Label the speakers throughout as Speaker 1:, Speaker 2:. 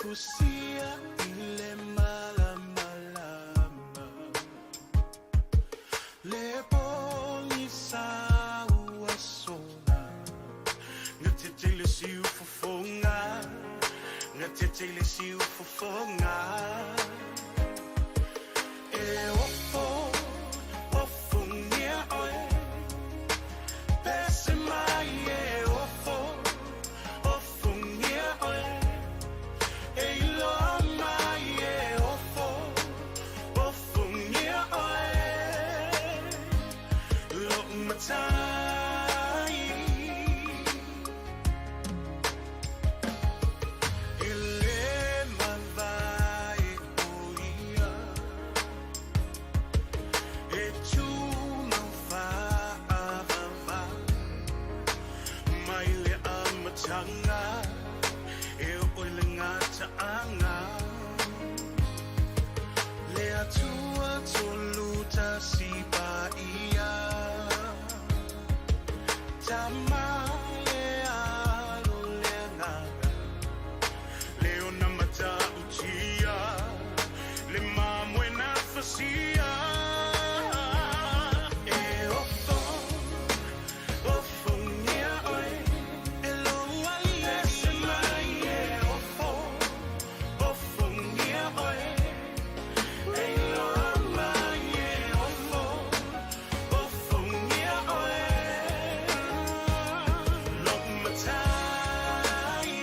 Speaker 1: Kusia i le malamalama Le pogisa ua sola Gatete le siufofoga Gatete le siufofoga E ofo ofongia oe Pese mai e ofo ofongia oe E iloa mai e ofo ofongia oe Lo'u matai E le mavae o ia E tumau faavavau Mai le amataga E oo i le gataaga Le Atua tolutasi paia Tama le Alo le Agaga Le ona matautia Le mamoe na fasia E ofo ofongia oe E lou aliali mai e ofo ofongia oe E iloa mai e ofo ofongia oe Lo'u matai.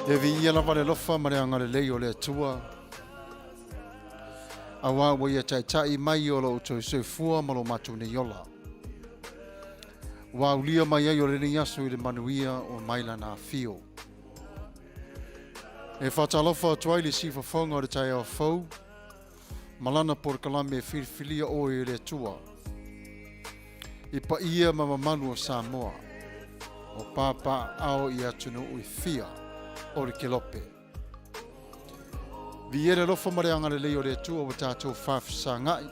Speaker 2: E viia lava le alofa ma le agalelei o le Atua, auā ua ia taitai mai o lo outou soifua ma lo matou nei ola. Ua aulia mai ai o lenei aso i le manuia o mai lana afio. E faatalofa atu ai le siufofoga o le taeao fou ma lana polokalame e filifilia oe e le Atua i paia ma mamalu o Samoa o papaaao i atunuu e fia o le kelope. Viia le alofa ma le agalelei o le Atua ua tatou faafesagai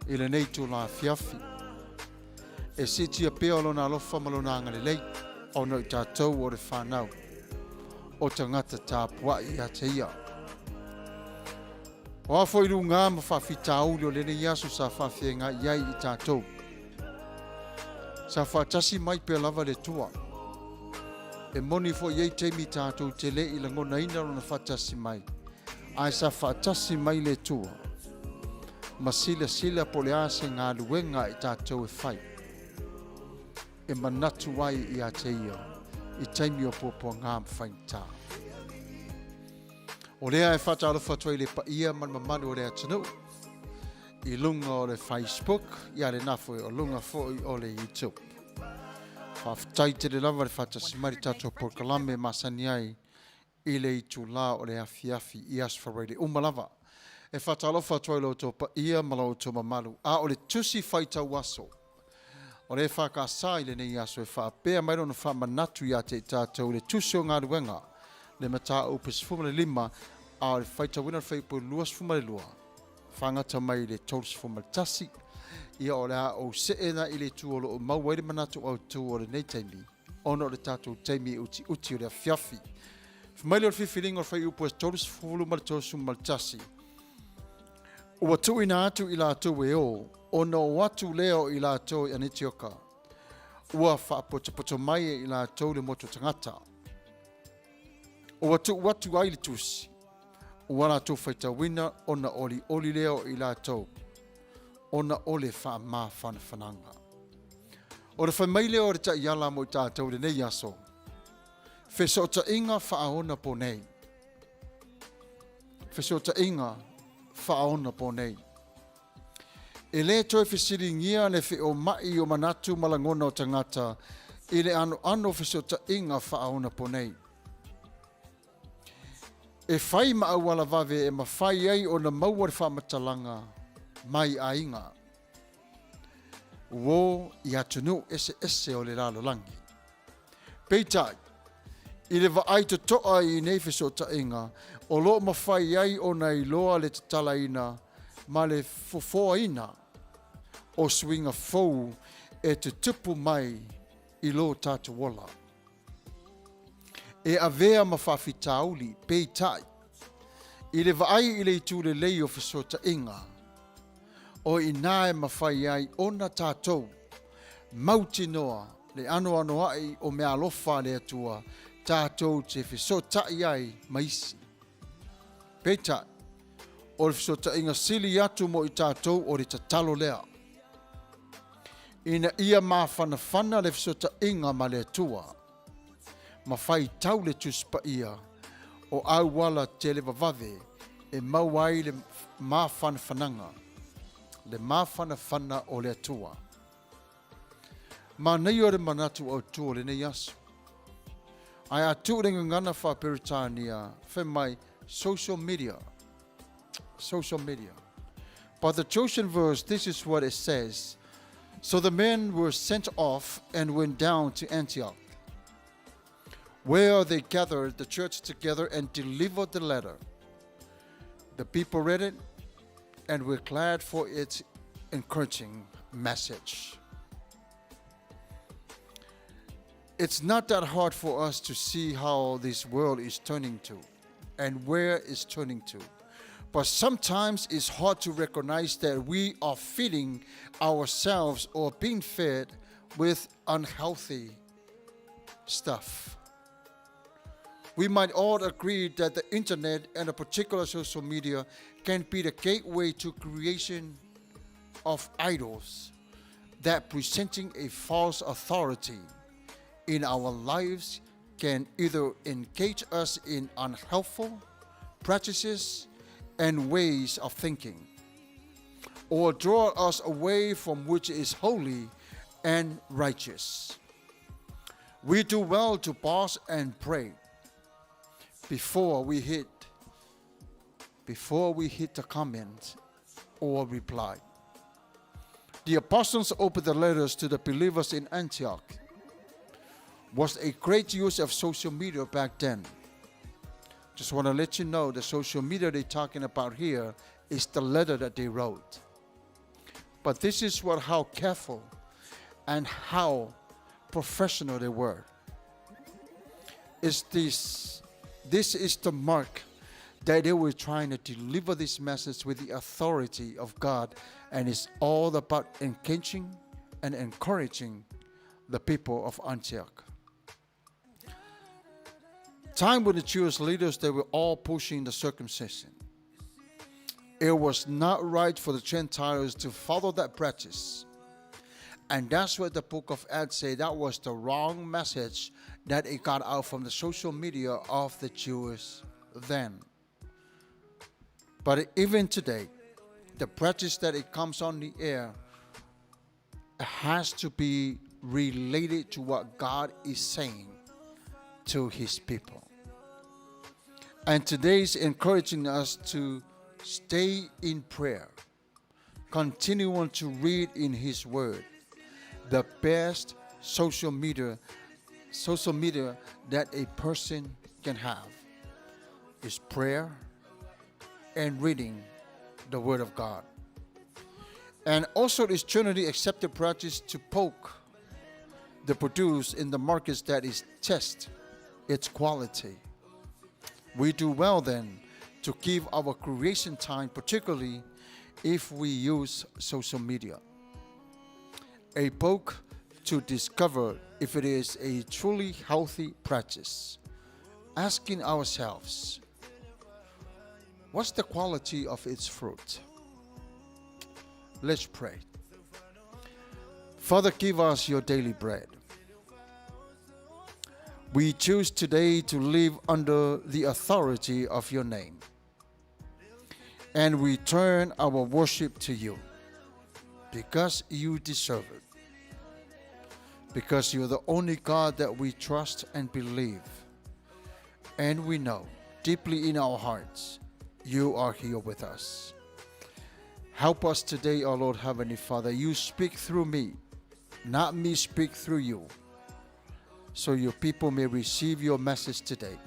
Speaker 2: i lenei itula afiafi. E siitia pea o lona alofa ma lona agalelei ona o i tatou o le fanau o tagata tapuai ia te ia. O a foi lugā ma faafitauli o lenei aso sa faafeagai ai i tatou, sa faatasi mai pea lava le Atua. E moni foi e i ai taimi tatou te le i lagonaina lona faatasi mai, ae sa faatasi mai le Atua. Ma silasila po o le a se galuega a i tatou e fai e manatu ai ia te Ia i taimi o puapuaga ma faigata. O lea e faatalofa atu ai i le paia ma le mamalu o le atunuu i luga o le Facebook, ia lena foi o luga foi o le YouTube. Faafetai tele lava le faatasi mai i le tatou polokalame e masani ai i le itulā o le afiafi i Aso Faraile uma lava. E faatalofa atu ai i lo outou paia ma lo outou mamalu, a o le tusi faitau aso o le EFKS i lenei aso e faapea mai lona faamanatu ia te i tatou i le tusi o galuega le mataupu 15 a o le faitauina o le fuaiupu 22 fagata mai i le 31. Ia o le a ou see la i le itu o lo o maua ai le manatu autu o lenei taimi ona o le tatou taimi e utiuti o le afiafi. Fai mai lea o le filifiliga o le fuaiupu e 30 ma le 31, Ua tuuina atu i latou e o, ona o atu lea o i latou i Anitioka, ua faapotopoto mai e i latou le motu tagata. Ua tuu atu ai le tusi, ua latou faitauina ona olioli lea o i latou, ona o le faamafanafanaga. O le fai mai lea o le taiala mo i tatou i lenei aso, fesootaiga faaonaponei. Fesootaiga faaonaponei. E lē toe fesiligia le feomai o manatu ma lagona o tagata i le anoano o fesootaiga faaonaponei. E fai ma auala vave e mafai ai ona maua le faamatalaga mai aiga, uō i atunuu eseese o le lalolagi. Peitai, i le vaai totoa i nei fesootaiga, o lo o mafai ai ona iloa le tatalaina ma le fofoaina o suiga fou e tutupu mai i lo tatou ola. E avea ma faafitauli, peitai, i le vaai i le itu lelei o fesootaiga, o i inā e mafai ai ona tatou mautinoa le anoanoai o meaalofa a le Atua tatou te fesootai ai ma isi. Peitai, o le fesootaiga sili atu mo i tatou o le tatalo lea. Ina ia mafanafana le fesootaiga ma le Atua, ma faitau le Tusi Paia o auala televavave e maua ai le mafanafanaga, le mafanafana o le Atua. Manaia o le manatu autu o lenei aso. Ae a tuu le gagana faa-Peretania, fai mai, social media. Social media. But the chosen verse, this is what it says. So the men were sent off and went down to Antioch, where they gathered the church together and delivered the letter. The people read it and were glad for its encouraging message. It's not that hard for us to see how this world is turning to and where it's turning to. But sometimes it's hard to recognize that we are feeding ourselves or being fed with unhealthy stuff. We might all agree that the internet and a particular social media can be the gateway to creation of idols that presenting a false authority in our lives can either engage us in unhelpful practices and ways of thinking, or draw us away from which is holy and righteous. We do well to pause and pray before we hit before we hit the comment or reply. The apostles opened the letters to the believers in Antioch. Was a great use of social media back then. Just want to let you know the social media they're talking about here is the letter that they wrote. But this is what how careful and how professional they were. Is this this is the mark that they were trying to deliver this message with the authority of God, and it's all about engaging and encouraging the people of Antioch. Time when the Jewish leaders, they were all pushing the circumcision. It was not right for the Gentiles to follow that practice. And that's what the book of Acts say that was the wrong message that it got out from the social media of the Jews then. But even today, the practice that it comes on the air has to be related to what God is saying to his people. And today's encouraging us to stay in prayer, continue on to read in his word. The best social media that a person can have is prayer and reading the word of God. And also this Trinity accepted practice to poke the produce in the markets that is test its quality. We do well then to give our creation time, particularly if we use social media. A poke to discover if it is a truly healthy practice. Asking ourselves, what's the quality of its fruit? Let's pray. Father, give us your daily bread. We choose today to live under the authority of your name. And we turn our worship to you because you deserve it. Because you're the only God that we trust and believe. And we know deeply in our hearts, you are here with us. Help us today, our Lord Heavenly Father. You speak through me, not me speak through you, so your people may receive your message today.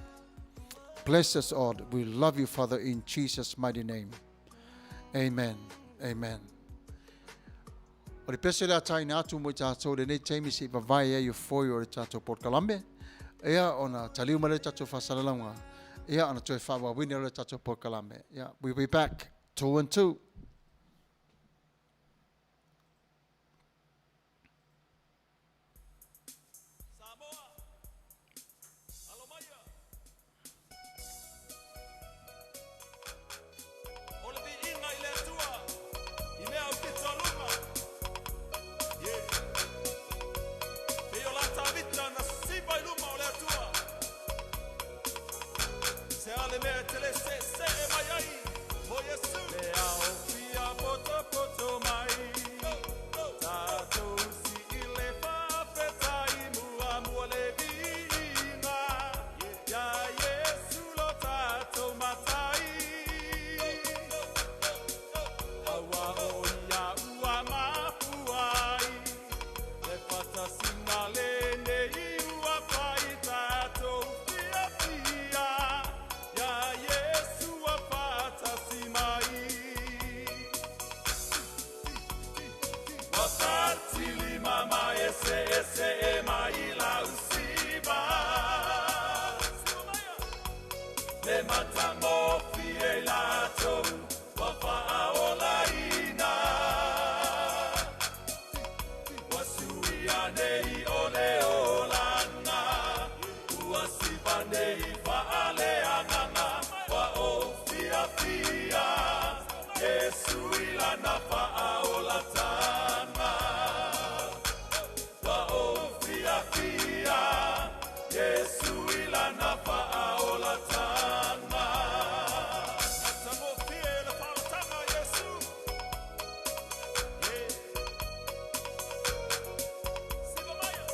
Speaker 2: Bless us all. We love you, Father, in Jesus' mighty name. Amen. Amen. O le pese lea taina atu mo i tātou lenei taimi se i vavae ai o foi o le tātou polokalame. Ia, ona taliu mai le tātou whasalalauga. Ia, ona toe whaawawine o le tātou polokalame. Ia, we'll be back. 2 and 2.
Speaker 1: Samoa, alo maia. O le viiga i le Atua, i mea o pito aluga. Yeah. Pei o la Tavita na sipa i luma o le Atua. Se a le mea e te le seesee mai ai, mo Iesu. Le ao fia potopoto mai, tatou si i le faafetai muamua le viiga. Ia Iesu lo tatou matai. Aua o ia ua mafua ai, le faatasiga lenei ua fai tatou fiafia. Ia Iesu ua faatasi mai. Ua fatilima ma eseese mai lau siva. Le matagofie i latou ua faaolaina. Ua suia nei o le olaga, ua siva nei faaleagaga, ua ou fiafia, Iesu i lana faaolataga. Ua ou fiafia, Iesu i lana faaolataga. Matagofie le faaolataga a Iesu. Yeah. Siva maia.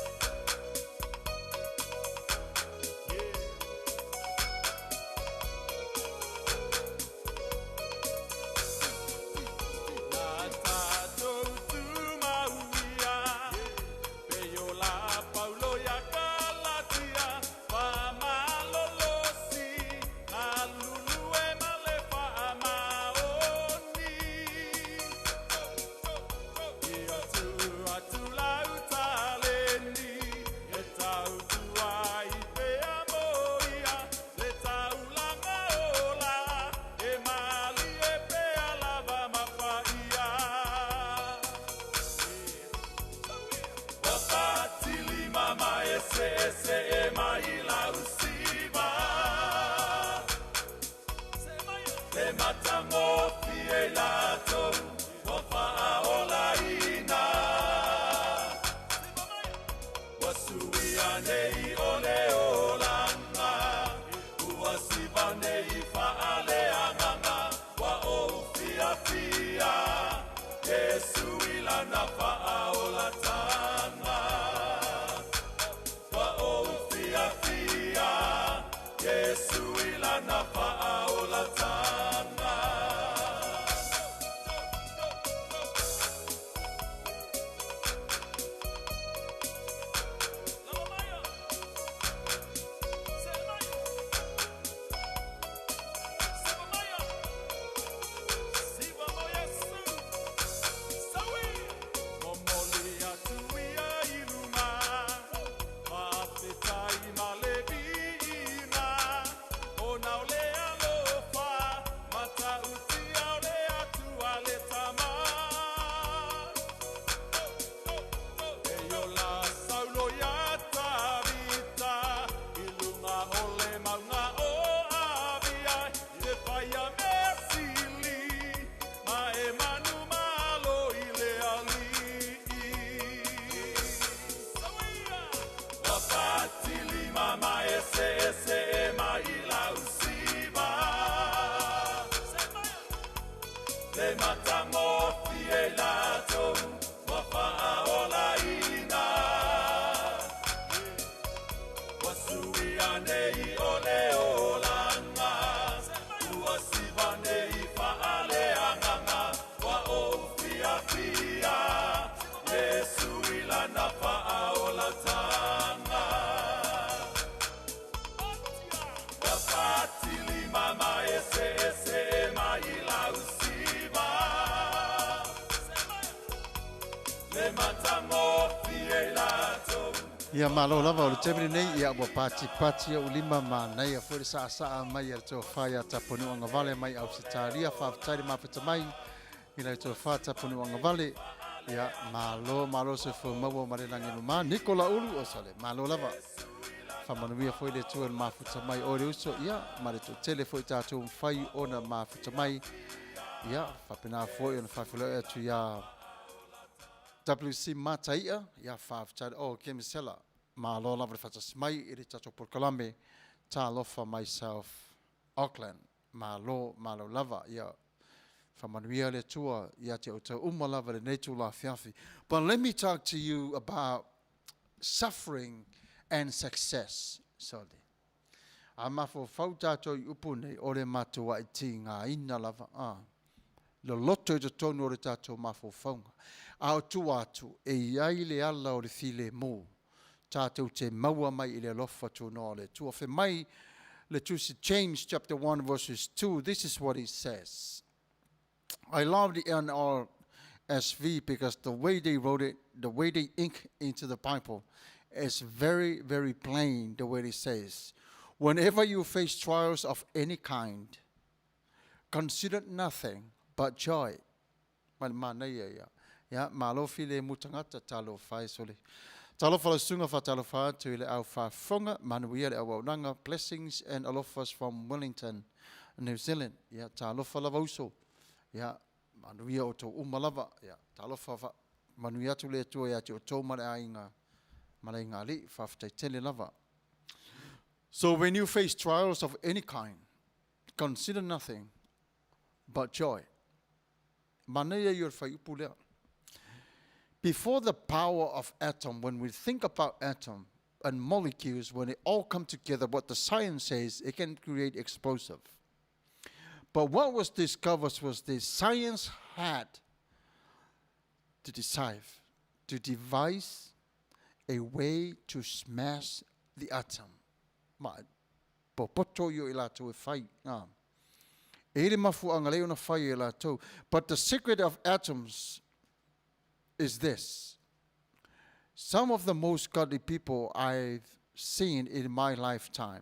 Speaker 1: Yeah. Na tatou Iesu i lana faaolatanga. Ua ou fiafia, Iesu i lana faaolatanga. E ola Saulo iā Tavita i luga o le mauga o Avia i le fai a mea sili ma e manumalo i le Alii. Ua fatilima ma eseese mai lau siva. Le matagofie latou ua faaolaina. Ua suia nei o le olaga. Ua siva nei faaleagaga. Ua ou fiafia. Iesu i lana faaolatanga. Ua fatilima ma eseese mai lau siva. Le matagofie latou.
Speaker 2: Ia malo lava o le taimi lenei, ia ua patipati ou lima manaia foi le saasaa mai a le tofa ia Tapunuu Agavale mai Ausetalia. Faafetai le mafata mai i lau tofa Tapunuu Agavale. Ia malo malo soifua maua ma le lagi e mama. Nikola Ulu o sale, malo lava. Faamanuia foi le Atua i le mafuta mai o le uso, ia ma le toatele foi tatou mafai ona mafuta mai. Ia faapena foi ona faafeiloai atu ia WC Mataia, ia faafetai o Kemisela. Malo lava le faatasi mai i le tatou polokalame Talofa mai South Auckland. Malo, malo lava. Ia faamanuia le Atua ia te outou uma lava i lenei itula afiafi. But let me talk to you about suffering and success. Sorry. A mafaufau tatou i upu nei, o le matuai tigaina lava. A. Loloto i totonu o le tatou mafaufauga. A o tua atu, e i ai le ala o le filemu, tatou te maua mai i le alofa tunoa o le Atua. Fai mai le tusi James chapter 1 verses 2, this is what it says. I love the NRSV because the way they wrote it, the way they ink into the Bible, is very, very plain the way it says. Whenever you face trials of any kind, consider nothing but joy. Ma le manaia ia. Ia, malo filemu tagata, talofa e sole. Talofa lau susuga, faatalofa atu i le au faafofoga, manuia le auaunaga, blessings and alofas from Wellington, New Zealand. Ia, talofa lava uso. Ia, manuia outou uma lava. Ia, talofa fa, manuia atu le Atua ia te outou ma le aiga, ma le aiga alii, faafetai tele lava. So when you face trials of any kind, consider nothing but joy. Manaia ia o le fuaiupu lea. Before the power of atom, when we think about atom and molecules, when it all come together, what the science says, it can create explosive. But what was discovered was the science had to decide, to devise a way to smash the atom. Ma, popoto ia o i latou e fai. Ah. E i le mafuaaga lea ona fai e latou. But the secret of atoms is this. Some of the most godly people I've seen in my lifetime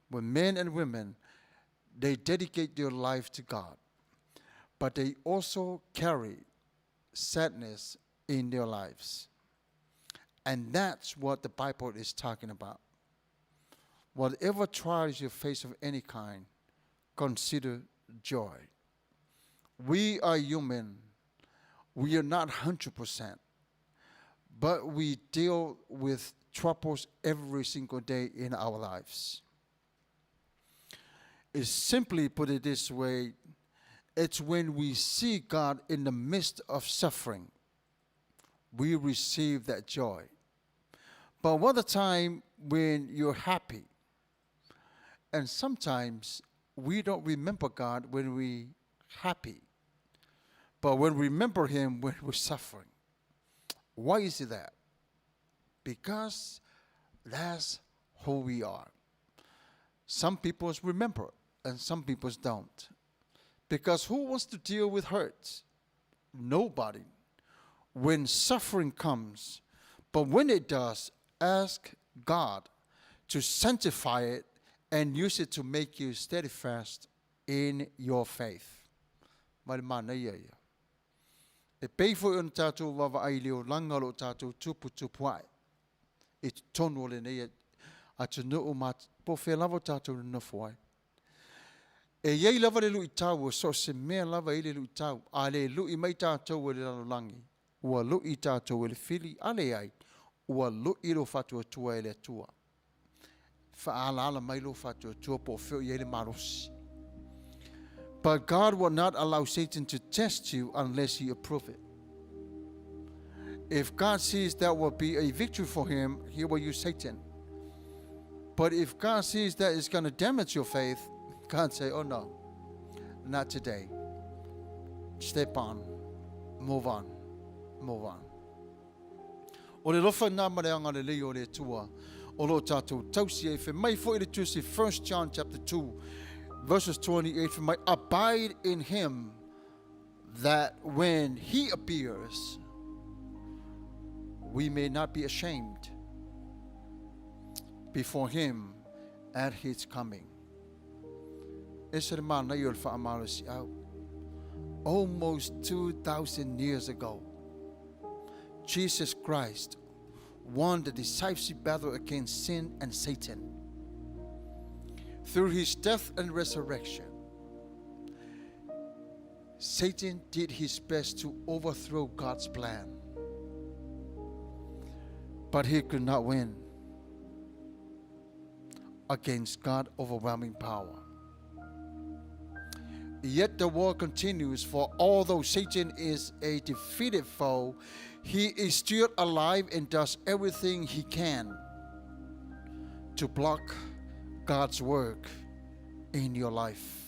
Speaker 2: were men and women, they dedicate their life to God, but they also carry sadness in their lives. And that's what the Bible is talking about. Whatever trials you face of any kind, consider joy. We are human. We are not 100%, but we deal with troubles every single day in our lives. It's simply put it this way. It's when we see God in the midst of suffering, we receive that joy. But what the time when you're happy? And sometimes we don't remember God when we happy, but when we remember Him when we're suffering. Why is it that? Because that's who we are. Some people remember and some people don't. Because who wants to deal with hurt? Nobody. When suffering comes, but when it does, ask God to sanctify it and use it to make you steadfast in your faith. Ma le manaia ia. E pei foi ona tatou vaavaai i le olaga o lo o tatou tuputupu ae i totonu o lenei atunuu ma po o fea lava o tatou nonofo ai. E i ai lava le luitau, o so o se mea lava e i ai le luitau. A le lui mai tatou e le lalolagi, ua lui tatou e le fili, a leai, ua lui lou faatuatua e le Atua. Faaalaala mai lou faatuatua po o fea o i ai le malosi. But God will not allow Satan to test you unless he approve it. If God sees that will be a victory for him, he will use Satan. But if God sees that it's going to damage your faith, God say, oh no, not today. Step on, move on, move on. O le alofa lena ma le agalelei o le Atua o lo o tatou tausi ai. Fai mai foi le Tusi 1 John chapter 2 verses 28, fai mai, abide in him that when he appears we may not be ashamed before him at his coming. E ese le manaia o le faamalosiau. Almost 2,000 years ago, Jesus Christ won the decisive battle against sin and Satan. Through his death and resurrection, Satan did his best to overthrow God's plan, but he could not win against God's overwhelming power. Yet the war continues, for although Satan is a defeated foe, he is still alive and does everything he can to block God's work in your life.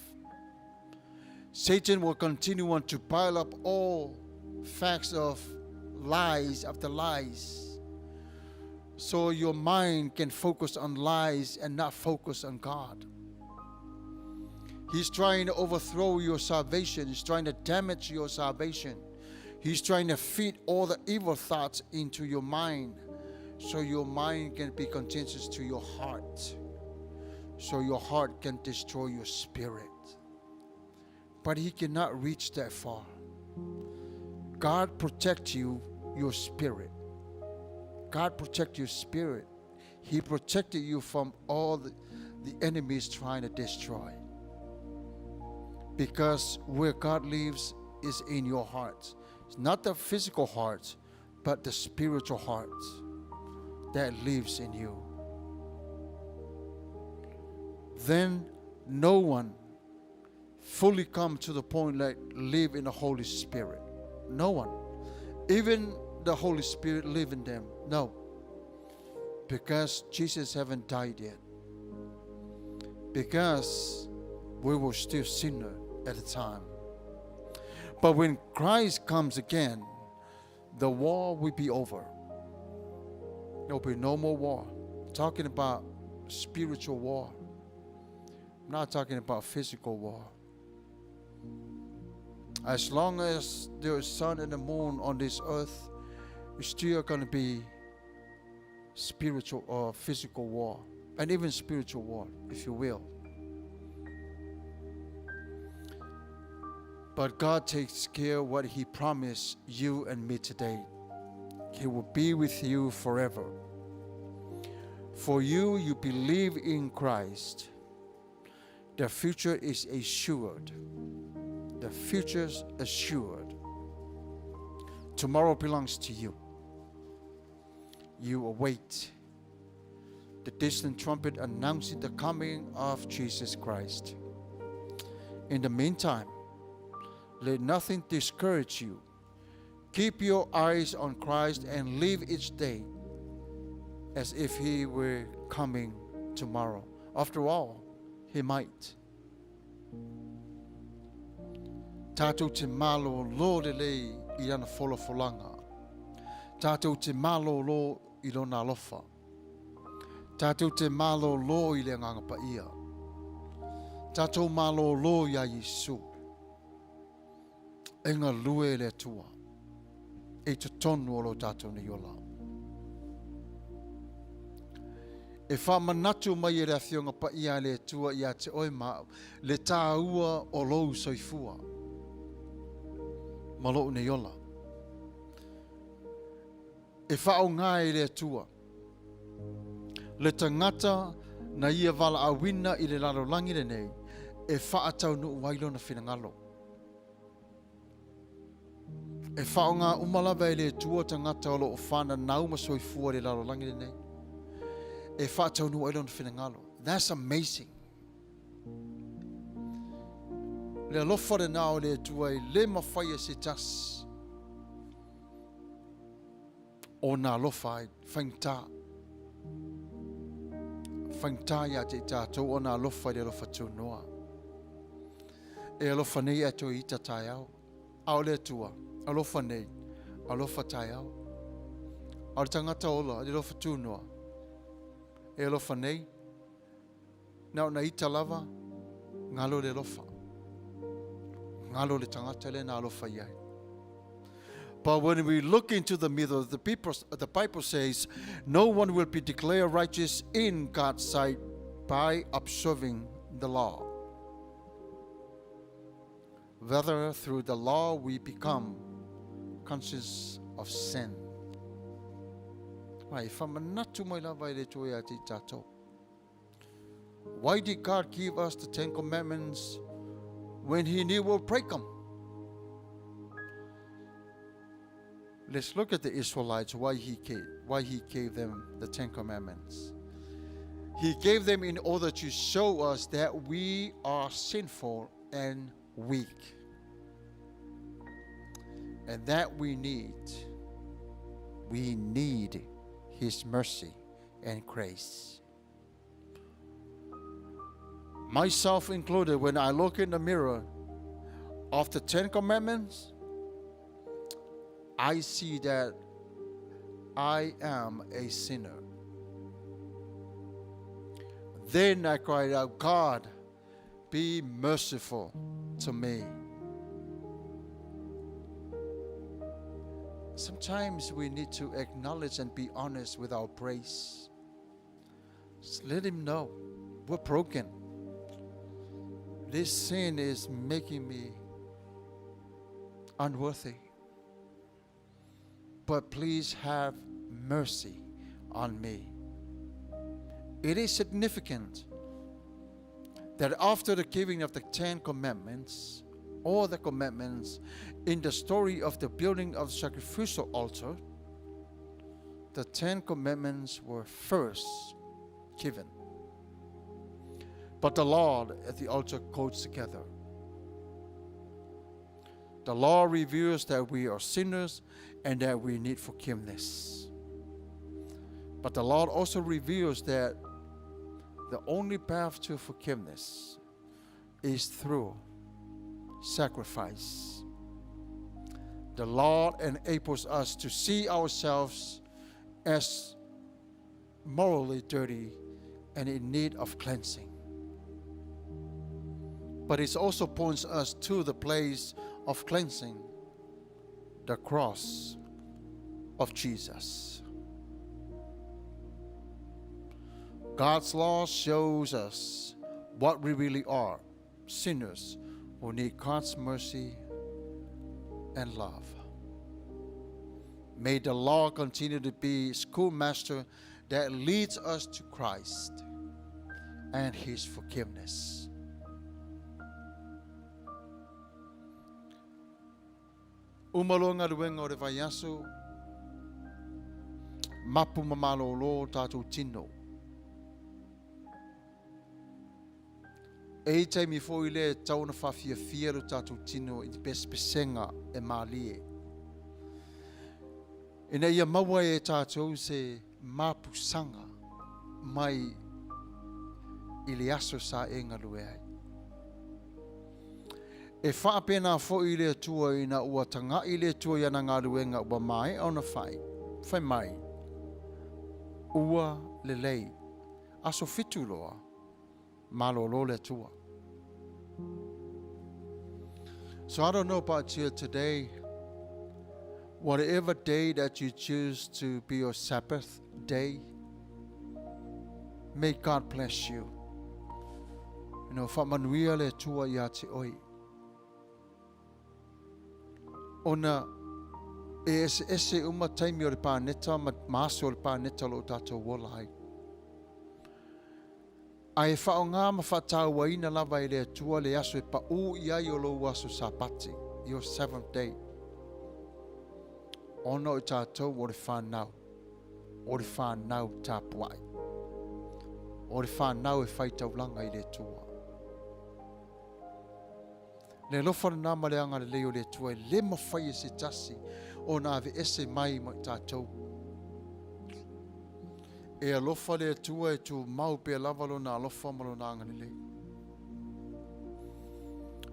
Speaker 2: Satan will continue on to pile up all facts of lies after lies, so your mind can focus on lies and not focus on God. He's trying to overthrow your salvation. He's trying to damage your salvation. He's trying to feed all the evil thoughts into your mind so your mind can be contentious to your heart, so your heart can destroy your spirit. But he cannot reach that far. God protect you, your spirit. God protect your spirit. He protected you from all the enemies trying to destroy. Because where God lives is in your heart. It's not the physical heart, but the spiritual heart that lives in you. Then no one fully come to the point like live in the Holy Spirit. No one. Even the Holy Spirit live in them. No. Because Jesus haven't died yet. Because we were still sinner at the time. But when Christ comes again, the war will be over. There will be no more war. I'm talking about spiritual war. I'm not talking about physical war. As long as there is sun and the moon on this earth, it's still going to be spiritual or physical war, and even spiritual war, if you will. But God takes care of what He promised you and me today. He will be with you forever. For you, you believe in Christ. The future is assured. The future's assured. Tomorrow belongs to you. You await the distant trumpet announcing the coming of Jesus Christ. In the meantime, Let nothing discourage you. Keep your eyes on Christ and live each day as if he were coming tomorrow. After all, he might. Tātou te malōlō lelei i lana folafolaga. Tātou te malōlō i lona alofa. Tātou te malōlō i le Agaga Paia. Tātou malōlō iā Iesu. E galue le Atua i totonu o lo tātou nei ola. E whaamanatu mai e le Afioga Paia a le Atua ia te oe ma au, le tāua o lou soifua ma lou nei ola. E whaonga e le Atua le tagata na ia valaauina i le lalolagi lenei e faataunuu ai lona finagalo. E whaonga uma lava e le Atua tagata o loo whananau ma soifua i le lalolagi lenei e faataunuu ai lona finagalo. That's amazing. Le alofa lena o le Atua e le mafai e se tasi ona alofa ai, faigata. Faigata ia te i tātou ona alofa i le alofa tunoa. E alofa nei a toe ita taeao. A o le Atua, alofa nei, alofa taeao. A o le tagata ola, le alofa tunoa. E alofa nei, Na ona ita lava, galo le alofa. Galo le tagata lea na alofa i ai. But when we look into the middle, the Bible says, no one will be declared righteous in God's sight by observing the law. Whether through the law we become conscious of sin. Ai, whamanatu mai lava i le Atua ia te i tātou. Why did God give us the Ten Commandments when He knew we'll break them? Let's look at the Israelites, why he gave them the Ten Commandments. He gave them in order to show us that we are sinful and weak, and that we need His mercy and grace. Myself included, when I look in the mirror of the Ten Commandments, I see that I am a sinner. Then I cried out, "God, be merciful to me." Sometimes we need to acknowledge and be honest with our praise. Just let Him know we're broken. This sin is making me unworthy. But please have mercy on me. It is significant that after the giving of the Ten Commandments, all the commandments in the story of the building of the sacrificial altar, the Ten Commandments were first given. But the law at the altar goes together. The law reveals that we are sinners and that we need forgiveness. But the law also reveals that the only path to forgiveness is through sacrifice. The law enables us to see ourselves as morally dirty and in need of cleansing. But it also points us to the place of cleansing, the cross of Jesus. God's law shows us what we really are, sinners who need God's mercy and love. May the law continue to be schoolmaster that leads us to Christ and His forgiveness. Uma loa galuega o le vaiaso, mapu ma malōlō tātou tino. E i ai taimi foi lea e tatau ona faafiafia lo tatou tino i pesepesega e malie, ina ia maua ai e tatou se mapusaga mai i le aso sa e galue ai. E faapena foi le Atua ina ua taga'i le Atua i ana galuega ua maea ona fai, fai mai, ua lelei. Aso 7 loa, malolo le Atua. So I don't know about you today. Whatever day that you choose to be your Sabbath day, may God bless you. Faamanuia le Atua iā te oe. Ona e eseese uma taimi o le paneta ma aso o le paneta o lo o tatou ola ai. Ae faaaoga ma faatauaina lava e le Atua le aso e paū i ai o lou aso Sapati, your seventh day. Ona o i tatou o le whanau, o le whanau tapuai. O le whanau e whaitaulanga i le Atua. Le alofa lena ma le agalelei o le Atua e le mafai e se tasi ona aveese mai ma i tatou. E alofa le Atua e tumau pea lava lona alofa ma lona agalelei.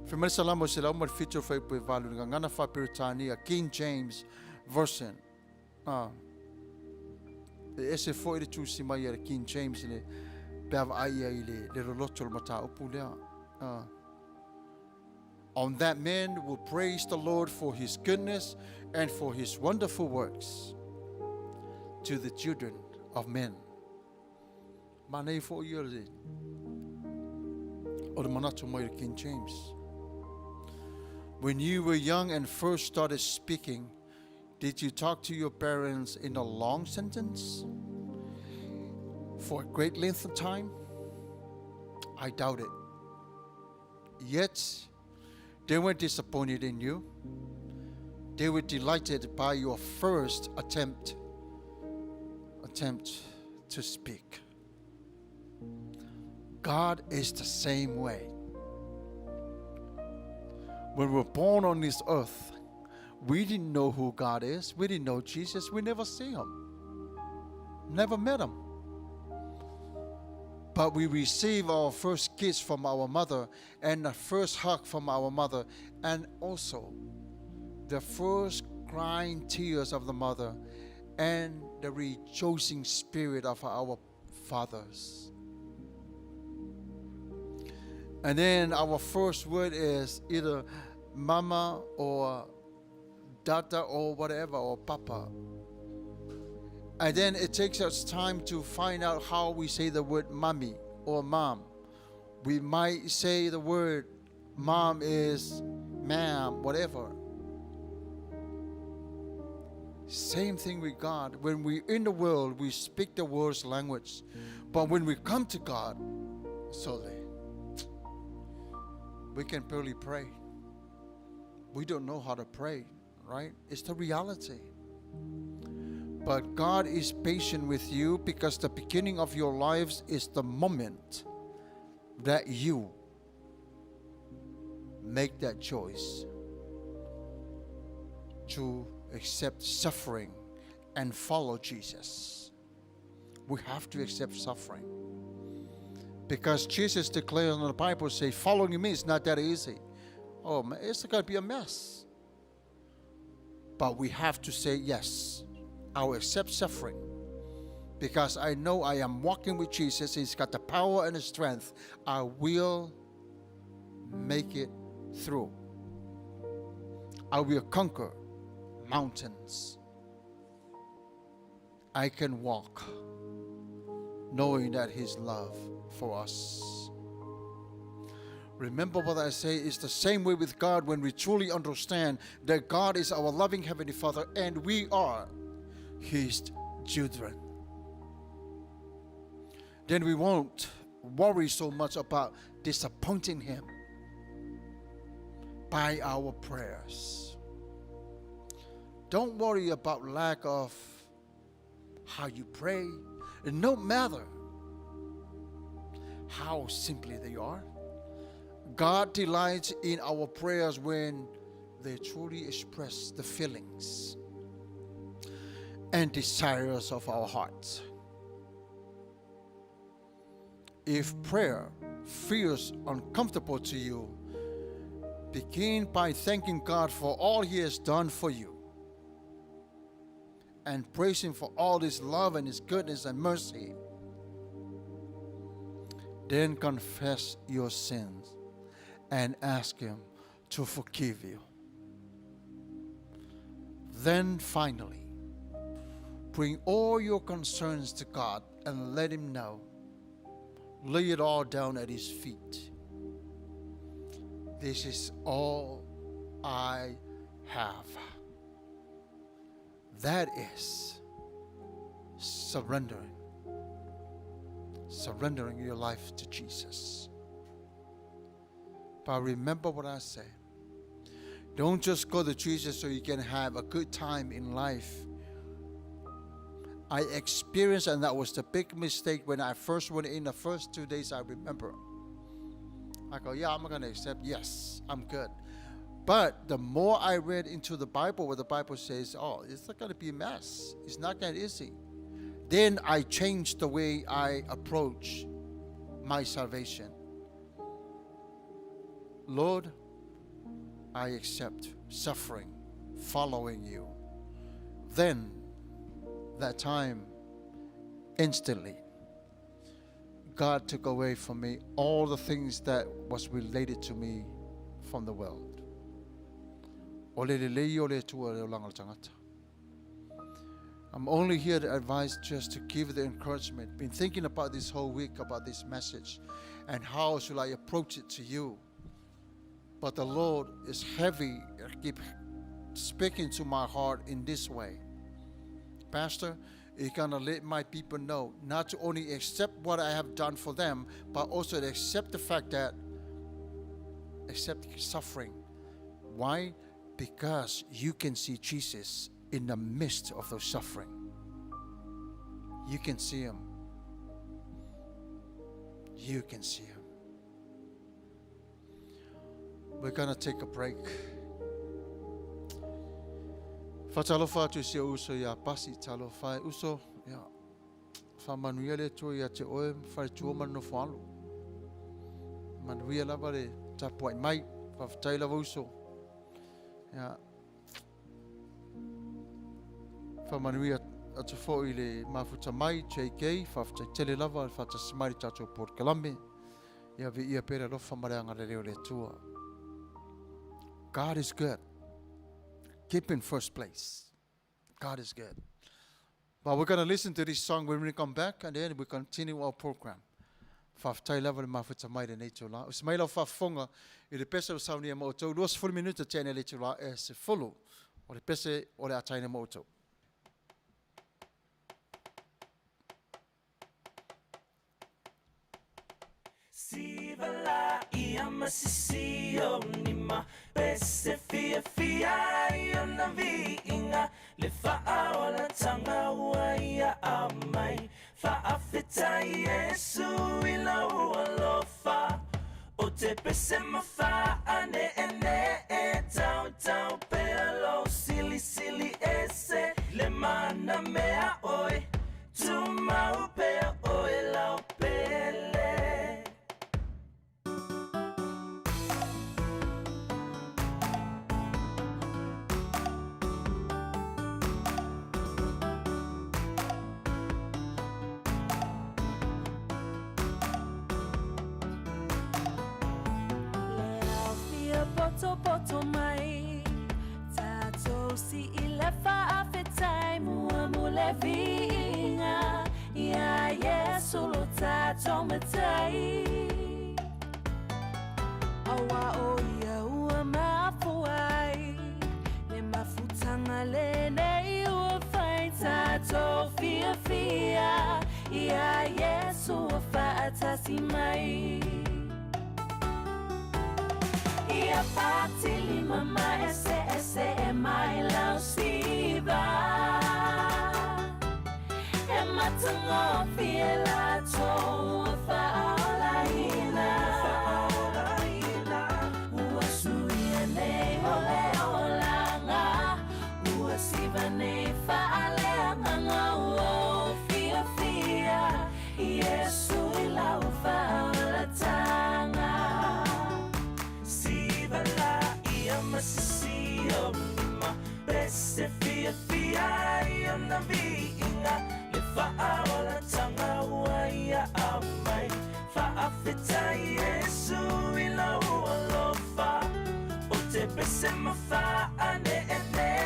Speaker 2: Fai mai le Salamo 107 fuaiupu 8, le gagana faa-Peretania, King James Version. Ah. E ese foi le tusi mai a le King James le pe a vaai ai le loloto o le mataupu lea. Ah. On that men will praise the Lord for his goodness and for his wonderful works to the children of men. Manaia foi ia o le manatu mai le King James. When you were young and first started speaking, did you talk to your parents in a long sentence? For a great length of time? I doubt it. Yet, they weren't disappointed in you. They were delighted by your first attempt to speak. God is the same way. When we're born on this earth, we didn't know who God is. We didn't know Jesus. We never see him. Never met him. But we receive our first kiss from our mother and the first hug from our mother and also the first crying tears of the mother and the rejoicing spirit of our fathers. And then our first word is either mama or dada or whatever, or papa. And then it takes us time to find out how we say the word mommy or mom. We might say the word mom is ma'am, whatever. Same thing with God. When we're in the world, we speak the world's language. But when we come to God, solely, we can barely pray. We don't know how to pray, right? It's the reality. But God is patient with you because the beginning of your lives is the moment that you make that choice to accept suffering and follow Jesus. We have to accept suffering. Because Jesus declares in the Bible, say, following me is not that easy. Oh, man, it's going to be a mess. But we have to say, yes, I will accept suffering. Because I know I am walking with Jesus. He's got the power and the strength. I will make it through. I will conquer mountains. I can walk knowing that His love for us. Remember what I say is the same way with God when we truly understand that God is our loving Heavenly Father and we are His children. Then we won't worry so much about disappointing Him by our prayers. Don't worry about lack of how you pray. No matter how simply they are. God delights in our prayers when they truly express the feelings and desires of our hearts. If prayer feels uncomfortable to you, begin by thanking God for all He has done for you and praise Him for all His love and His goodness and mercy. Then confess your sins and ask Him to forgive you. Then finally, bring all your concerns to God and let Him know. Lay it all down at His feet. This is all I have. That is surrendering. Surrendering your life to Jesus. But remember what I said. Don't just go to Jesus so you can have a good time in life. I experienced, and that was the big mistake when I first went in the first 2 days, I remember. I go, "Yeah, I'm going to accept. Yes, I'm good." But the more I read into the Bible, where the Bible says, "Oh, it's not going to be a mess. It's not that easy." Then I changed the way I approach my salvation. Lord, I accept suffering following you. Then, that time, instantly, God took away from me all the things that was related to me from the world. O le lelei o le Atua le olaga o le tagata. I'm only here to advise, just to give the encouragement. Been thinking about this whole week about this message and how should I approach it to you. But the Lord is heavy, keep speaking to my heart in this way. "Pastor, you're gonna let my people know not to only accept what I have done for them, but also to accept the fact that accept suffering. Why? Because you can see Jesus in the midst of those suffering. You can see Him. You can see Him." We're gonna take a break. Faatalofa atu i si ou uso ia Pasi, talofa e uso, ia. Faamanuia le Atua ia te oe, faletua ma le nofo alo. Manuia lava le tapuai mai, faafetai lava uso. Ia. Faamanuia atu foi i le mafuta mai, JK, faafetai tele lava le faatasi mai le tatou polokalame. Ia viia pea le alofa ma le agalelei o le Atua. God is good. Keep in first place. God is good. But we're going to listen to this song when we come back, and then we continue our program. Faafetai lava le mafuta mai lenei itulā. O se mai lau faafofoga i le pese o saunia ma outou, 20 minuta tene le itulā e 10. O le pese o le ataina ma outou.
Speaker 3: Siva la ia masisi o ni ma pese fia fia i ona viiga le faaolatanga ua ia aumai faafetai Iesu i lou alofa o te pese ma faaneenee tautau pea lou silisili ese le mana mea oe tumau pea oe lau pele. Le ao fia poto poto mai tātou si i le faafetai muamu le viiga ia Iesu lo tātou matai Aua o ia ua mafua ai le mafutaga lenei ua fai tātou fiafia ia Iesu ua faatasi mai Ia patilima ma ese ese e mai lau siva E matagofie latou ua faaolaina. Pese fiafia ai ona viiga Le faaolataga ua ia aumai Faafetai Iesu i lou alofa Ou te pese ma faaneenee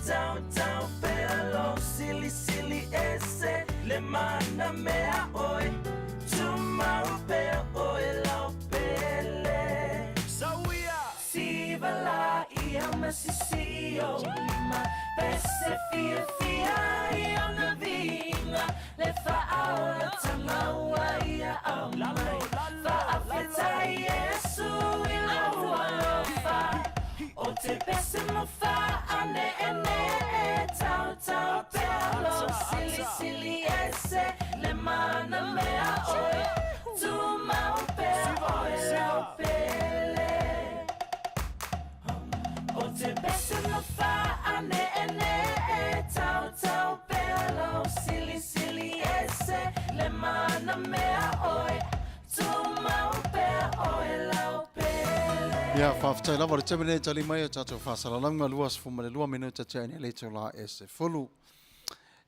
Speaker 3: Tautau pea lou silisili ese Le mana mea oe Tumau pea oe lau pele Sauia! Siva la ia ma sisii ou lima Pese fiafia ai ona viiga Le faaolataga ua ia aumai Faafetai Iesu i lou alofa Ou te pese ma faaneenee Tautau pea lou silisili ese Le mana mea oe Tumau pea oe lau pele Ou te pese ma faaneenee Tautau pea lou silisili ese Le mana mea oe Tumau pea oe lau pele.
Speaker 2: Ia, faafetai lava le taimi lenei e tali mai o tatou faasalalauga 22 minute tea nei le itula e 10.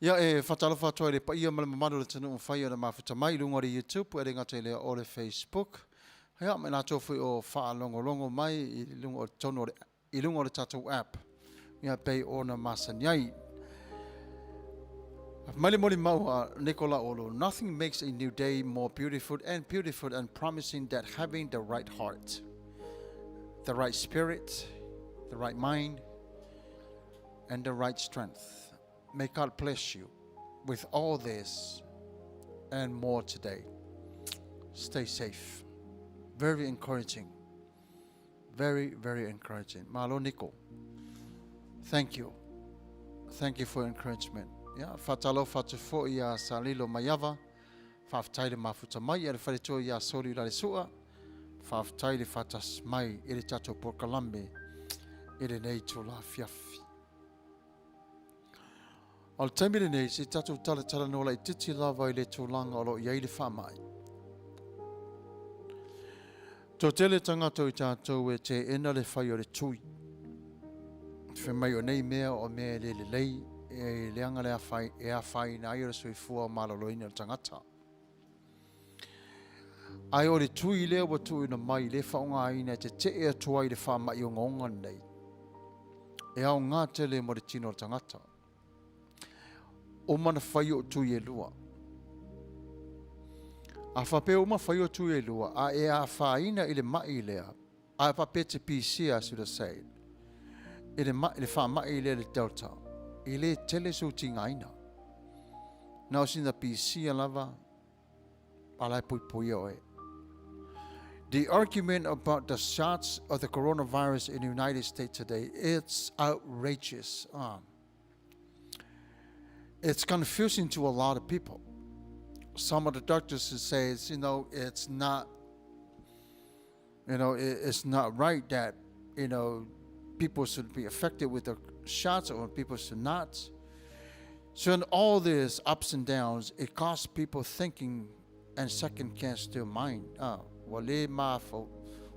Speaker 2: Ia, e faatalofa atu ai i le paia ma le mamalu o le atunuu mafai ona mafuta mai i luga o le YouTube, e le gata i lea o le Facebook. Ia, ma i latou foi o faalogologo mai i luga o totonu o le, i luga o le tatou app, ia pei ona masani ai. Mai le molimau a Nicola Olo, nothing makes a new day more beautiful and beautiful and promising than having the right heart, the right spirit, the right mind, and the right strength. May God bless you with all this and more today. Stay safe. Very encouraging. Very, very encouraging. Malo Nico. Thank you. Thank you for encouragement. Yeah, whatalo whatu fo ia Salilo Maiava. Whafetai le mafuta mai ia le wharetua ia Soli la le sua. Whafetai le whatas mai i le tatou porokalame i lenei itula afiafi. O le taimi lenei, se i tatou talatalanoa laitiiti lava i le tulaga o lo o i ai le faamai. Toatele tagata o i tatou e teena le fai o le tui. Fai mai o nei mea o mea e le lelei, e leaga le e afaina ai o le soifua maloloina o le tagata. Ae o le tui lea ua tuuina mai le faaaogaina e tetee atu ai le faamai ogaoga lenei, e aoga tele mo le tino o le tagata. Uma na fai ou tui e lua. A faapea uma fai o tui e lua, a e afaina i le mai lea, a faapea te pisia, should I say, i le, mai, le faamai lea le Delta, e le tele sou tigaina. Na o sina pisia lava, a la e puipuia oe. The argument about the shots of the coronavirus in the United States today, it's outrageous. It's confusing to a lot of people. Some of the doctors says, you know, it's not, you know, it's not right that, you know, people should be affected with the shots or people should not. So in all these ups and downs, it causes people thinking and second guess their mind. Ah, ua le mafau,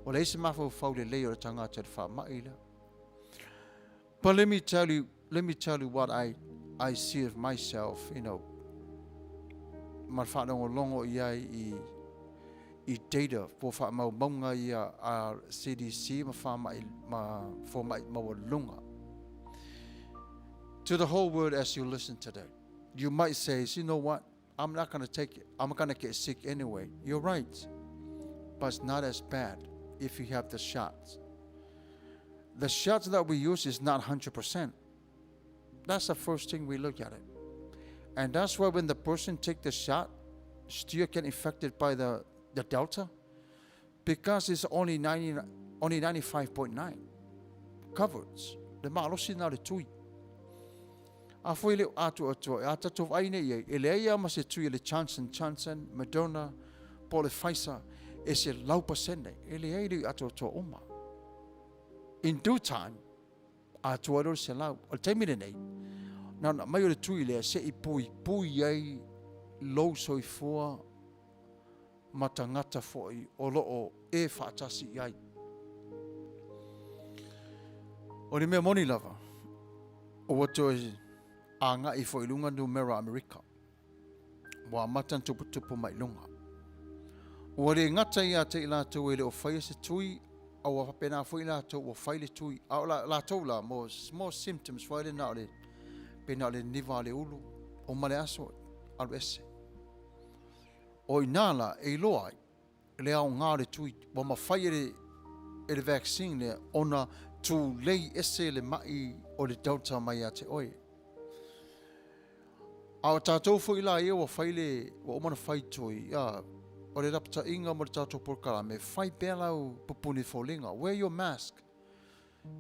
Speaker 2: ua leai se mafaufau lelei o le tagata i le faamai lea. But let me tell you, let me tell you what I, I see of myself, you know, ma le faalogologo i ai i, i data po faamaumauga ia a CDC ma faamai ma fomai maualuluga. To the whole world as you listen today, you might say, you know what? I'm not going to take it. I'm going to get sick anyway. You're right. But it's not as bad if you have the shots. The shots that we use is not 100%. That's the first thing we look at it. And that's why when the person take the shot, still get infected by the, the Delta, because it's only 90, only 95.9 coverage. Le malosi na le tui. A foi le atoatoa, e a tatou vaai nei i ai, e leai lava ma se tui a le Johnson Johnson, Moderna, po o le Pfizer e 100%, e leai le atoatoa uma. In due time, atoa ai loa le 100. O le taimi lenei, na ona aumai o le tui lea se i puipui ai lou soifua ma tagata foi o lo o e faatasi i ai. O le mea moni lava, Ua toe agai foi i luga numera Amerika. Ua amata ona tuputupu mai i luga. Ua le gata ia te i latou e le o faia se tui, a ua faapena foi i latou ua fai le tui. A o latou la, mo small symptoms foi lea na o le, pe na o le niniva o le ulu, uma le aso, alu ese. O i ina la e iloa ai le aoga o le tui, ua mafai e le, e le vaccine lea ona tulei ese le mai o le Delta mai ia te oe. A o tatou foi la ia ua fai le, ua uma ona fai tui, ia, o le lapataiga mo le tatou polokalame, fai pea lau pupuni foliga, wear your mask,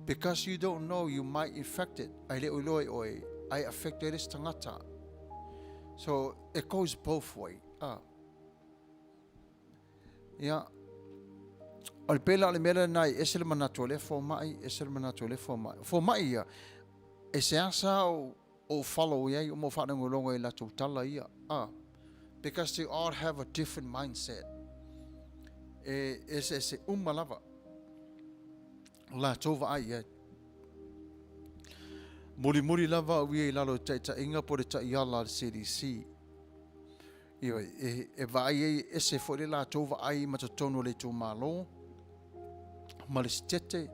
Speaker 2: because you don't know you might infect it, ae le o iloa e oe, ae affect ai le isi tagata. So, it goes both way. Ah. Ia, o le pela o le mea lena e ese le manatu o lea fomai, ese le manatu o lea fomai. O fomai ia, e seāseā ou, ou follow i ai, o mo whaalongolongo i latou tala ia. Ah, because they all have a different mindset. E ese ese uma lava. Latou vaai i ai. Mulimuli lava au ia i lalo i taitaiga po o le taiala a le CDC. Ioe, e, e vaai ai ese foi le latou vaai ma totonu o le itumalo ma le sitete.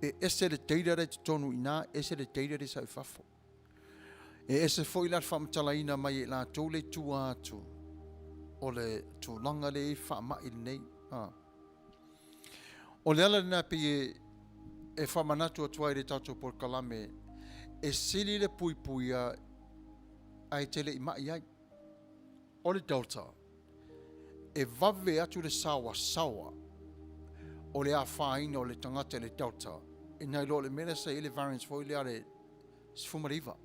Speaker 2: E ese le data le totonu i ina, ese le data le sau i fafo. E ese foi la le faamatalaina mai e latou le tua atu o le tulaga le i faamai lenei. Ha. O le ala lena pei e, e faamanatu atu ai le tatou polokalame, e sili le puipuia ae te le i mai ai. O le Delta, e vave atu le saoasaoa o le afaina o le tagata i le Delta, ina i lo le mea lea sa i ai le variants foi lea le 19.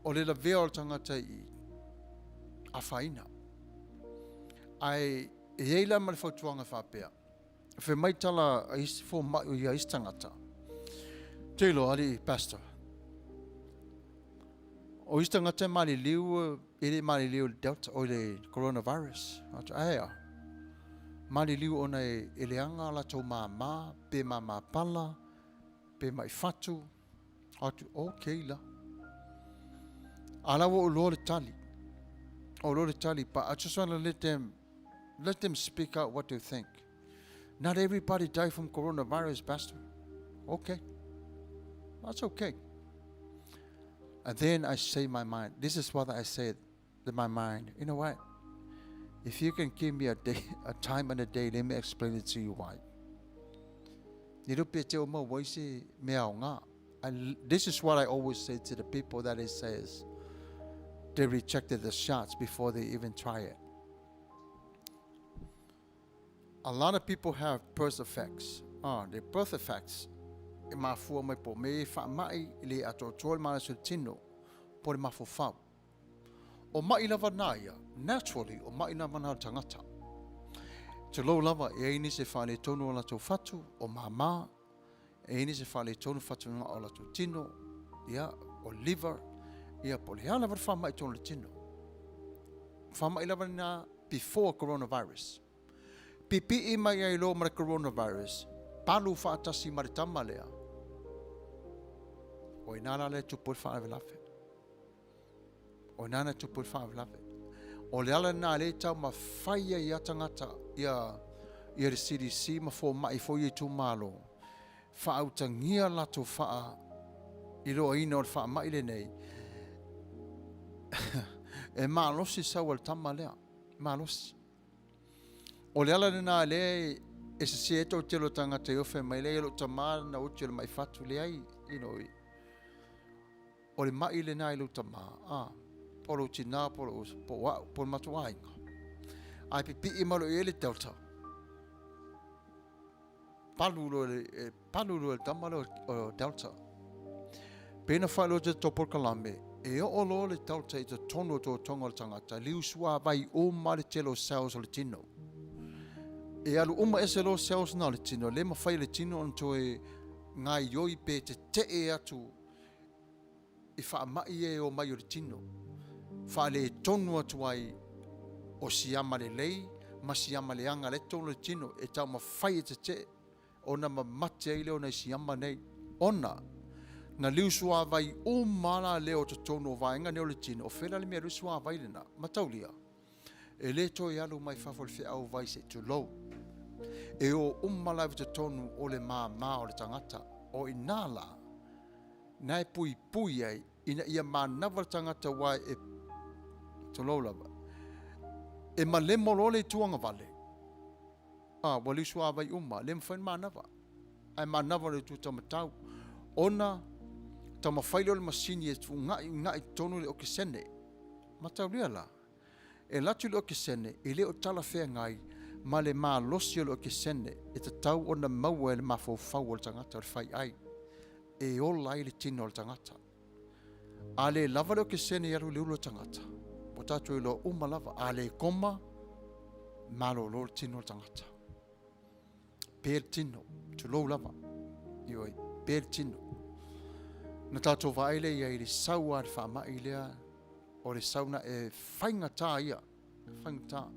Speaker 2: O le lavea o le tagata i afaina. Ae e i ai la ma le fautuaga faapea, fai mai tala a isi fomai o ia isi tagata, te iloa alii pastor, o isi tagata e maliliu, e le maliliu i le Delta, o le coronavirus. Atu, ae a, maliliu ona e, e leaga latou māmā, pe māmā pala, pe mai fatu. Atu, okay la. A la ua ou loa le tali. O loa le tali, but I just want to let them speak out what they think. Not everybody die from coronavirus, Pastor. Okay. That's okay. And then I say my mind. This is what I said in my mind. You know what? If you can give me a day, a time and a day, let me explain it to you why. This is what I always say to the people that it says they rejected the shots before they even try it. A lot of people have birth effects. Ah, the birth effects e mafua mai po me faamai i le atoatoa le malosi o le tino po le mafaufau. O mai lava nā ia, naturally, o mai lava nā tagata. Tulou lava, e ai nisi e faaletonu o latou fatu, o māmā, e ai nisi e faaletonu fatugao o latou tino, ia, o liver, ia, po o le a lava le faamai tonu o le tino. Faamai lava lena before coronavirus. Pipii mai ai loa ma le coronavirus, palu faatasi ma le tama lea. O ina la lea tupu ai le faalavelave. O ina na tupu ai le faalavelave. O le ala lena lea e taumafai ai ia tagata, ia, ia le CDC ma fomai foi ia itumalo, faautagia latou faa iloaina o le faamai lenei, e malosi sau a le tama lea, malosi. O le ala lena lea e sese ai toatele o tagata e ofe mai lea, lou tama na oti o le mai fatu, leai, o le mai lena i lou tama, ah, po o lou tina, po o po o au, po o le matou aiga. Ae pipii mai loa i ai le Delta. Palu loa le, e, palu loa le tama lea o Delta. Pei na faailoa atu e le polokalame, e oo loa le Delta i totonu o totoga o le tagata, liu suavai uma le tele o cells o le tino. E alu uma ese loa cells na o le tino, le mafai e le tino ona toe gaoioi pe tetee atu i faamai ia e omai o le tino, faaletonu atu ai o siama lelei ma siama leaga lea e totonu o le tino e taumafai e tetee ona mamate ai lea o nai siama nei ona Na liu suavai uma la lea o totonu o vaega nei o le tino, o fea la le mea e alu ai le suavai lena? Mataulia, e le toe alu mai fafo i le feau vai se i tulou. E o uma lava i totonu o le māmā o le tagata. O i ina la, na e puipui ai ina ia manava le tagata aua e, tulou lava, e malemo loa le itu agavale, a, ua liu suavai uma, le mafai ona manava. Ae manava le itu taumatau, ona taumafai lea o le masini e una'i i totonu le okesene. Mataulia la, e alu atu le okesene, e le o talafeagai ma le malosi o le okesene e tatau ona maua e le mafaufau o le tagata o le faiai e ola ai le tino o le tagata. A le lava le okesene e alu i le ulu o le tagata, ua tatou iloa uma lava, a le koma, malolo le tino o le tagata. Pe le tino, tulou lava. Ioe, pe le tino. Na tatou vaai lea i ai i le sau a le faamai lea, o le sau na e faigata ia, faigata.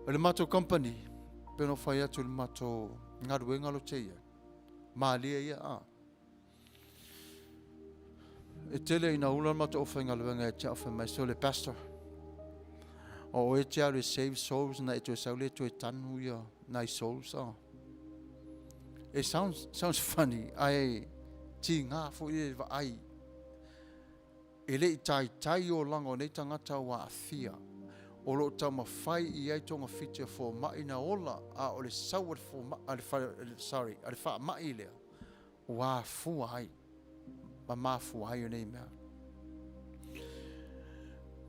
Speaker 2: O le matou company, pe no fai atu le matou galuega lo te ia, malie ia a. E tele ina ula le matou aufaigaluega ia te au fai mai, so le pastor, o oe e te alu e save souls na e toe sau lea e toe tanu ia nai souls. Oh. It sounds funny, ae tiga foi le vaai. E le i taitai olaga o nei tagata ua aafia, o lo o taumafai i ai togafiti a fomai na ola, a o le sau a le, sorry, a le faamai lea ua afua ai ma mafua ai o nei mea.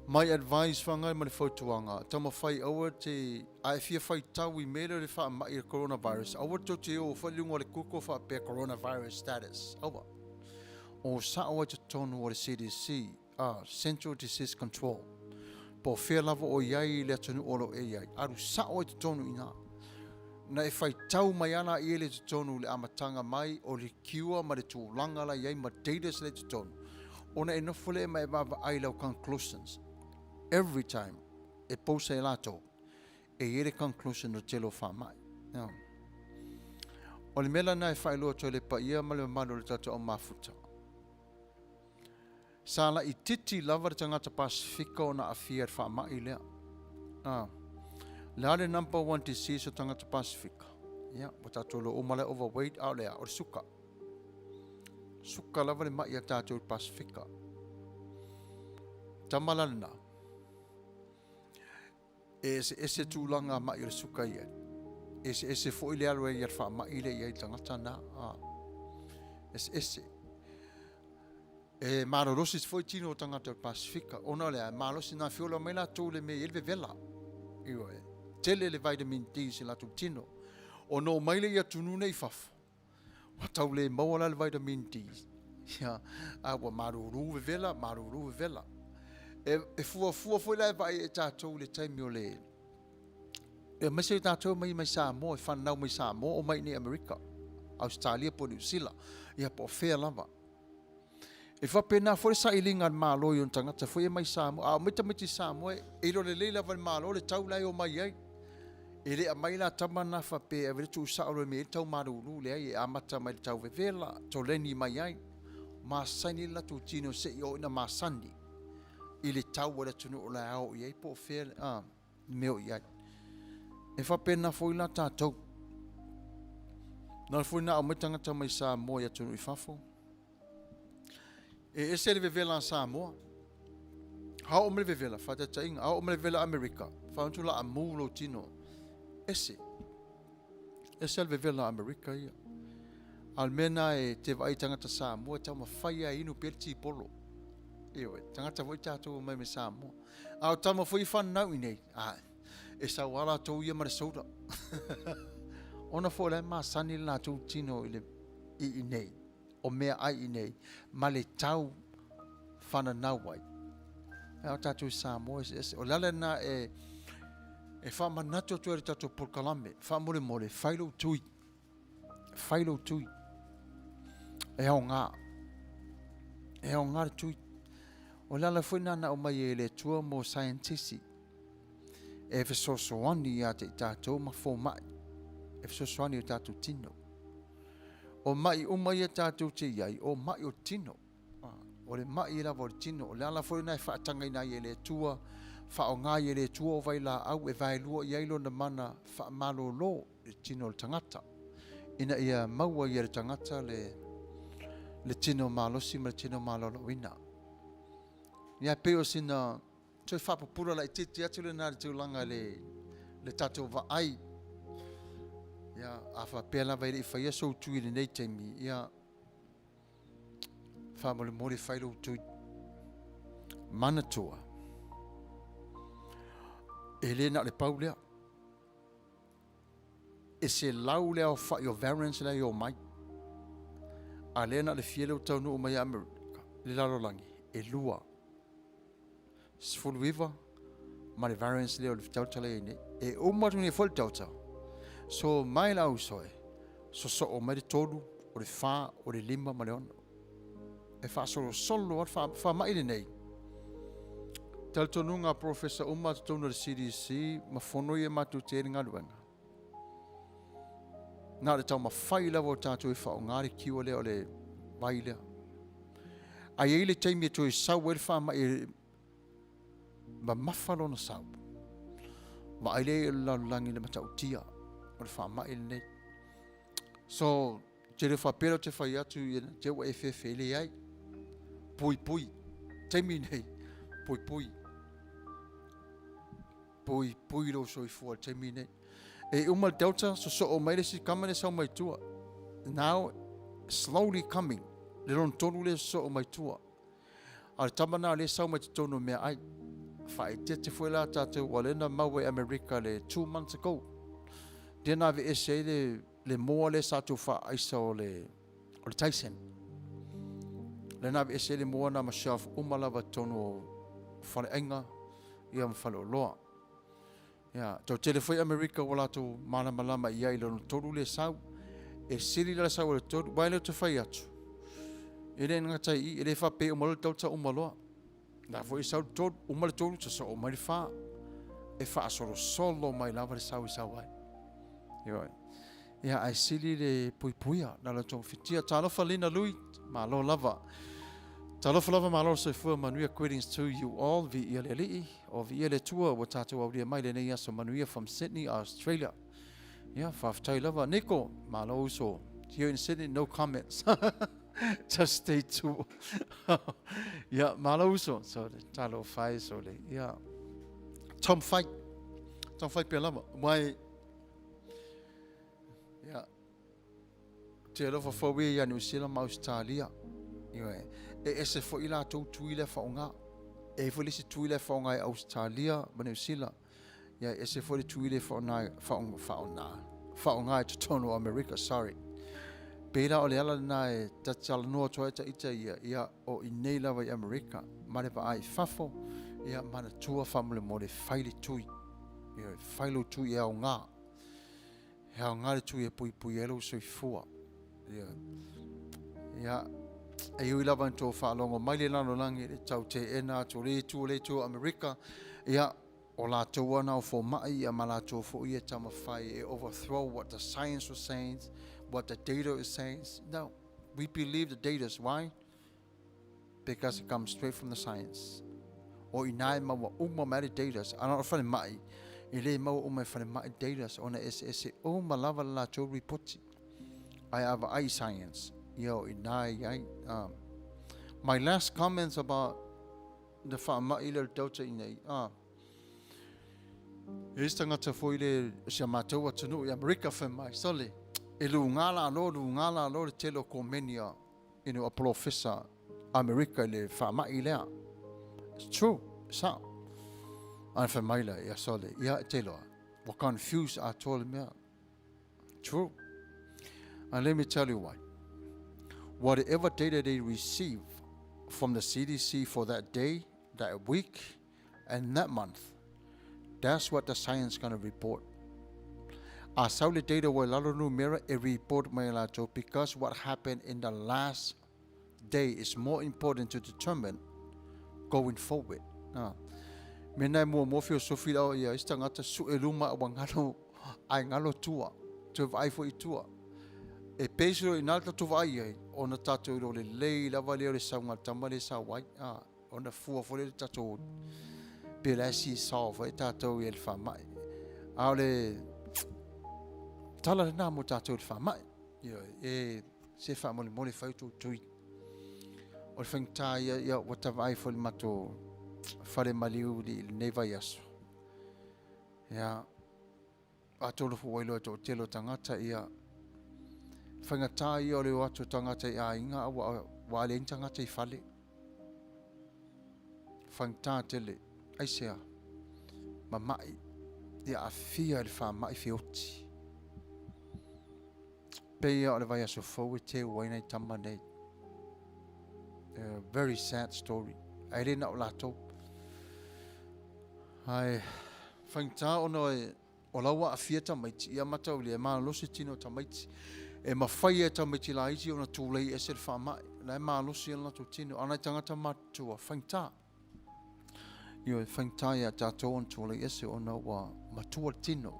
Speaker 2: My advice whangai ma le fautuaga, taumafai aua te, a e fia faitau i mea lea o le faamai o le coronavirus, aua tou te o foi i luga o le Google faapea coronavirus status, aua. O sao ai totonu o le CDC, a, Central Disease Control, po o fea lava o i ai le atunuu o lo o e i ai, alu sao ai totonu i ina. Na e faitau mai ana i le totonu i le amataga mai o le cure ma le tulaga la i ai ma datas la i totonu, ona e nofo lea ma e vaavaai i lau conclusions. Every time e post ai latou, e i ai le conclusion o le tele o faamai. O le mea lena e faailoa atu ai le paia ma le mamalu o le tatou au mafuta. Sa laititi lava le tagata Pasefika ona aafia i le faamai lea. A. Le a le number one disease o tagata Pasefika? Ia, ua tatou iloa uma la e overweight, a o le a? O le suka. Suka lava le mai a tatou i le Pasefika. Tama la lena. E eseese tulaga ma'i o le suka i ai. E eseese foi le alu ai i le faama'i lea i ai le tagata na. A. Eseese. E malolosi foi tino o tagata o le Pasefika, ona o le a, e malosi na fiola mai latou le mea i ai le vevela. Ioe. Tele le vitamin D i se latou tino. Ona o mai lea i atunuu nei i fafo, Ua tau le maua la le vitamin D. Ia, a ua malulu vevela, malulu vevela. E, e fuafua foi la e vaai e tatou i le taimi o le... E aemaise i tatou mai mai Samoa, e whanau mai Samoa o mai nei Amerika, Australia po New Zealand, ia po o fea lava. E faapena foi le sailiga a le Malo i ona tagata foi e mai Samoa. A omai tamaiti Samoa, e iloa lelei lava e le Malo le tau la e omai ai. E le aumai la tama na faapea e ave le tuusao loa e mea i ai le tau malulu, leai, e amata mai le tau vevela, toleni mai ai. Masani le latou tino se i oo ina masani i le tau o le atunuu o la e ao i ai po o fea le mea o i ai. E faapena foi la tatou. Na foi na aumai tagata mai Samoa i atunuu i fafo. E ese le vevela a Samoa. A oo mai le vevela, faataitaiga, a oo mai le vevela a Amerika, faanatu la amu lou tino. Ese. Ese le vevela a Amerika ia. A o le mea na e te vaai tagata Samoa e taumafai lava e inu pea le tipolo. Ioe, tagata foi tatou mai mai Samoa. A o tama foi e whanau i nei, a, e sau a latou ia ma le soda. Ona foi la e masani le latou tino i le i inei, o mea ai i nei, ma le tau whananau ai. A o tatou i Samoa eseese. O le ala lena e, e faamanatu atu ai le tatou polokalame, faamolemole, fai lou tui. Fai lou tui. E aoga. E aoga le tui. O le ala foi na na aumai e le Atua mo saienitisi e fesoasoani ia te i tatou ma fomai, e fesoasoani i o tatou tino. O maʻi uma ia tatou te i ai, o maʻi o le tino. O le maʻi lava o le tino. O le ala foi lena e faatagaina ai e le Atua, faaaoga ai e le Atua o vailaau e vaelua i ai lona mana faamalolo i le tino o le tagata, ina ia maua ai e le tagata le, le tino malosi ma le tino maloloina. Ia pei o sina toe faapupula laitiiti atu lena i le tulaga i le, le tatou vaai. Ia, a faapea lava e le i faia sou tui i lenei taimi, ia, faamolemole fai lou tui. Manatua, e le na o le pau lea. E selau le aofai o variants la e omai. A lea na o le fia lea ua taunuu mai ia Amerika, le lalolagi, e 2. 19 ma le variants lea o le Delta lea i nei. E uma atu nei foi le Delta. So mai la uso e, sosoo mai le 3, o le 4, o le 5 ma le 6. E faasolosolo lava le faamai lenei. Talitonuga a professor uma totonu o le CDC ma fono ia matou te le galuega. Na o le taumafai lava o tatou e faaaoga le cure lea o le vai lea. A i ai le taimi e toe sau ai le faamai e mamafa lona sau, vaai lea i le lalolagi i le matautia o le faamai lenei. So, te le faapea ou te fai atu ia te ua e fefe, leai. Puipui. Taimi nei, puipui. Puipui lou soifua i le taimi nei. E uma le Delta, sosoo mai le isi kama le sau mai tua. Now, slowly coming. Le lona tolu le sosoo mai tua. A o le tama na le sau mai totonu o meaai. Faaeteete foi la tatou, ua lea na maua i Amerika le 2 months ago. Lea na aveese ai le moa lea sa tou faaaisa o le Tyson. Lea na aveese ai le moa na ma shelf uma lava totonu o faleaiga ia ma faleoloa. Ia, tau tele foi Amerika ua latou malamalama i ai i lona tolu le sau. E sili la le sau o le tolu, vai lea te fai atu. E le gata i, e le faapea uma loa le Delta uma loa. La foi sau le tolu, uma le tolu, sosoo mai le fa. E faasolosolo mai lava le sau i sau ai. Ioe. Ia, ae sili le puipuia na le togafitia. Talofa Lina Lui, malo lava. Talofa lava malo le soifua manuia. Greetings to you all. Viia le Alii, o viia le Atua ua tatou aulia mai lenei aso manuia from Sydney, Australia. Ia, faafetai lava. Nico, malo uso. Here in Sydney, no comments. Just stay tuned. Ia, malo uso. So, talofa e so le. Ia, Tom Fight. Tom Fight pea lava. Mai, ia, te alofa fau ia ia New Zealand ma Australia. Ioe. E ese foi latou tui lea faaaoga. E foi le isi tui lea faaaoga i Australia ma New Zealand. Ia, e ese foi le tui lea faaaoga, faaaoga, faaaoga, faaaoga i totonu o Amerika, sorry. Pe la o le ala lena e tatalanoa atu ai ita ia, ia o i nei lava i Amerika, ma le vaai i fafo, ia manatua faamolemole fai le tui. Ia, fai lou tui e aoga. E aoga le tui e puipui ai lou soifua. Ia, ia, e ui lava ina tou faalogo mai le lalolagi le tau teena atu o le itu o le itu o Amerika, ia, o latou ana o fomai ia ma latou foi e taumafai e overthrow what the science was saying, what the data is saying. No, we believe the data. Why? Because it comes straight from the science. O ina e maua uma mai le data. Ana o falemai, e le maua uma e falemai data ona eseese uma lava le latou ripoti. Ae a vaai science, ia o ina e i ai. My last comments about the faamai le Delta i nei. E isi tagata foi le si a matou atunuu i Amerika fai mai, sole, e luga lalo, luga lalo le tele o komeni a, a polofesa Amerika i le faamai lea. It's true, sao. Ae fai mai la, ia sole, ia e te loa, ua confuse atoa le mea. True. And let me tell you why. Whatever data they receive from the CDC for that day, that week, and that month, that's what the science gonna report. A sau le data ua i lalo numera e report mai latou because what happened in the last day is more important to determine going forward. Ah. Mena e muamua filosofi lau ia isi tagata sue luma ua galo ae galo tua, toe vaai foi i tua. E pei loa i ina le tatou vaai ai, ona tatou iloa lelei lava lea o le sauga a le tama lea e sau ai, a, ona fua foi lea i le tatou, pe o le a e seesaw foi tatou i le faamai. A o le tala lena mo tatou i le faamai. Ioe, e se faamolemole fai outou tui. O le faigata ia, ia ua ta vaai foi i le matou fale maliu i lenei vaiaso. Ia, atonu foi ua iloa e toatele o tagata, ia, faigata ia o le o atu o tagata i aiga, a ua, ua leai ni tagata i fale. Faigata tele, aisea, mama'i, ia aafia i le faamai feoti. Pei o le vaiaso fou e teu ai nai tama nei. A very sad story. Ae le na o latou. Ae faigata ona e o la ua aafia tamaiti, ia mataulia e malosi tino o tamaiti. E mafai e tamaiti laiti ona tulei ese le faamai. La e malosi le latou tino. A nai tagata matutua, faigata. Ioe, faigata ia tatou ona tulei ese ona ua matua le tino.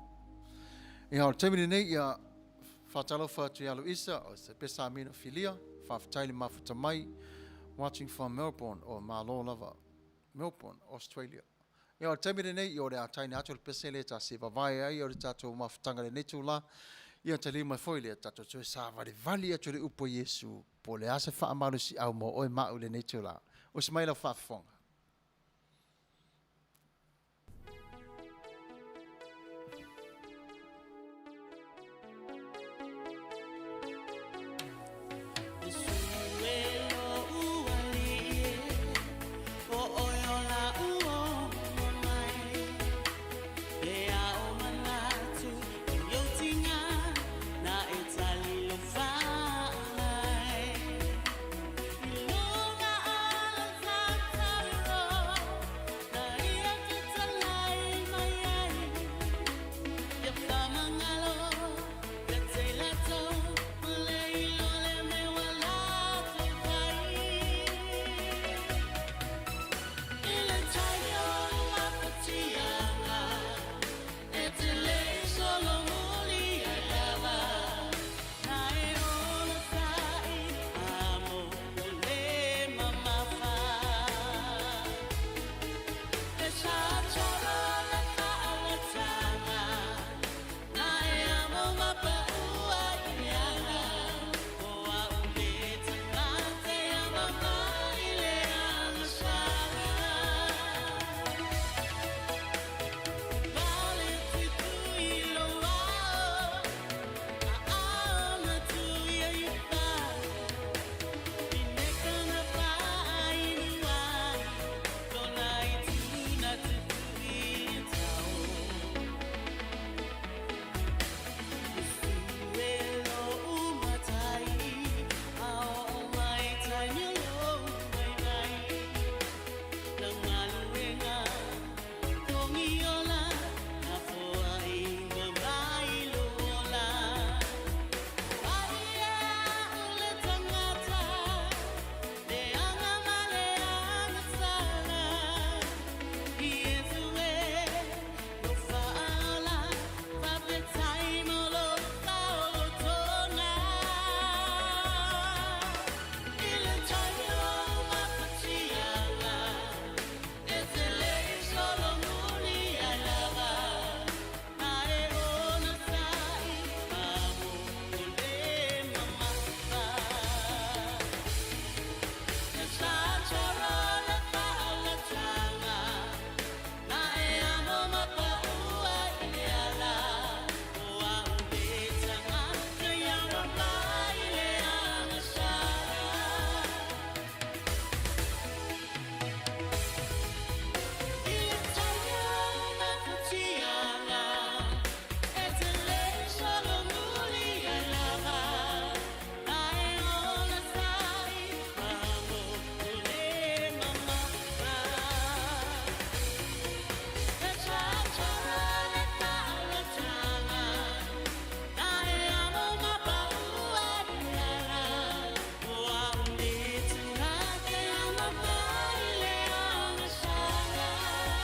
Speaker 2: Ia, o le taimi lenei, ia, faatalofa atu ia Luisa, o se pesa amina filia, faafetai le mafuta mai, watching from Melbourne, o malo lava, Melbourne, Australia. Ia, o le taimi lenei, ia, o le a taina atu le pese lea ta se vavae ai o le tatou mafutaga i lenei itula. Ia, taliu mai foi lea, tatou toe savalivali atu i le upu a Iesu, po o le a se faamalosiau mo oe ma au i lenei itula. Usi mai lau faafofoga.